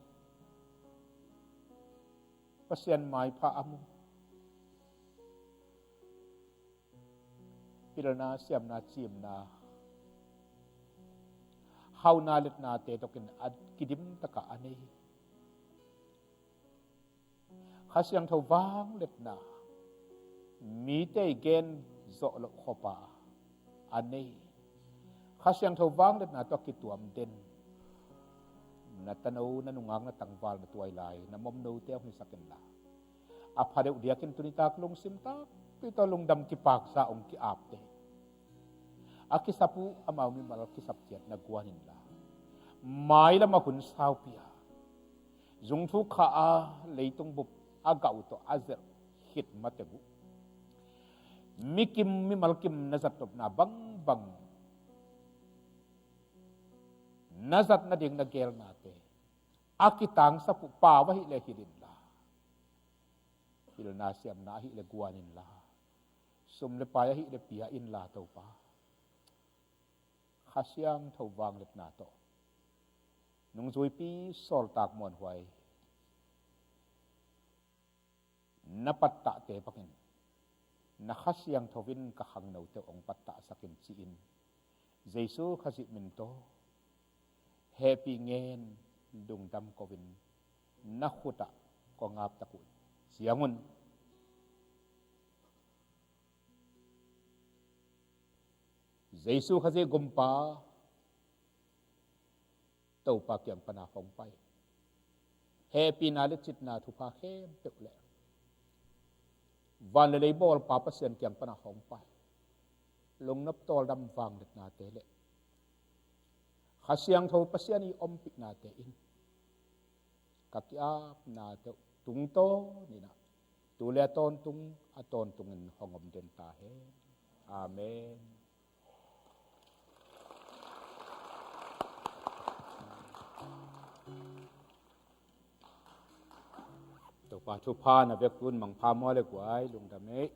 Pasian maipha a mu, pilna, siamna, cimna, hauna liatnate tokin a kidim taka a nei, Kha Siangtho vangliatna, mite i gen zawh loh khop a a nei, Kha Siangtho vangliatna tawh a kituam den, na tano, na nungak, na tangval, na tuailai, na momnote hong hisak inla, a phadeuh diakin tunitak lungsim takpi tawh lungdam kipaksa hong ki-apte, a kisap uh amau mimal kisap ciat na guan inla, mailam a hun saupi a zung thu kha a leitung bup a gah uh tawh a zelh khit mateng uh, mikim mimal kim na zat nopna bangbang, na zat nading na gelnate a kitangsap uh, pau ahih leh hilh inla, pilna, siamna ahih leh guan inla, sum le pai ahih leh pia inla, Topa, Kha Siangtho vangliatna tawh nungzuipi sawltak muanhuai na pattahte bangin, na Kha Siangtho in ka khangnote hong pattahsak in, ci-in, Jesu Khazih min tawh hehpih ngen, lungdam ko-in, na khutah kong ap tak uh ciangun, Jesu Khazih Gumpa, Topa kiang pana hong pai, hehpihna le citna thupha khempeuh le van le lei bawlpa Pasian kiang pana hong pai, lungnop tawldam vangliatnate le Kha Siangtho Pasian i ompihnate in ka ki-apnate uh tungtawn in ah, tu le a tawntung, a tawntungin hong om den ta hen. Amen. Topa thupha na vekpi un, mangpha maw le guai, lungdam ei.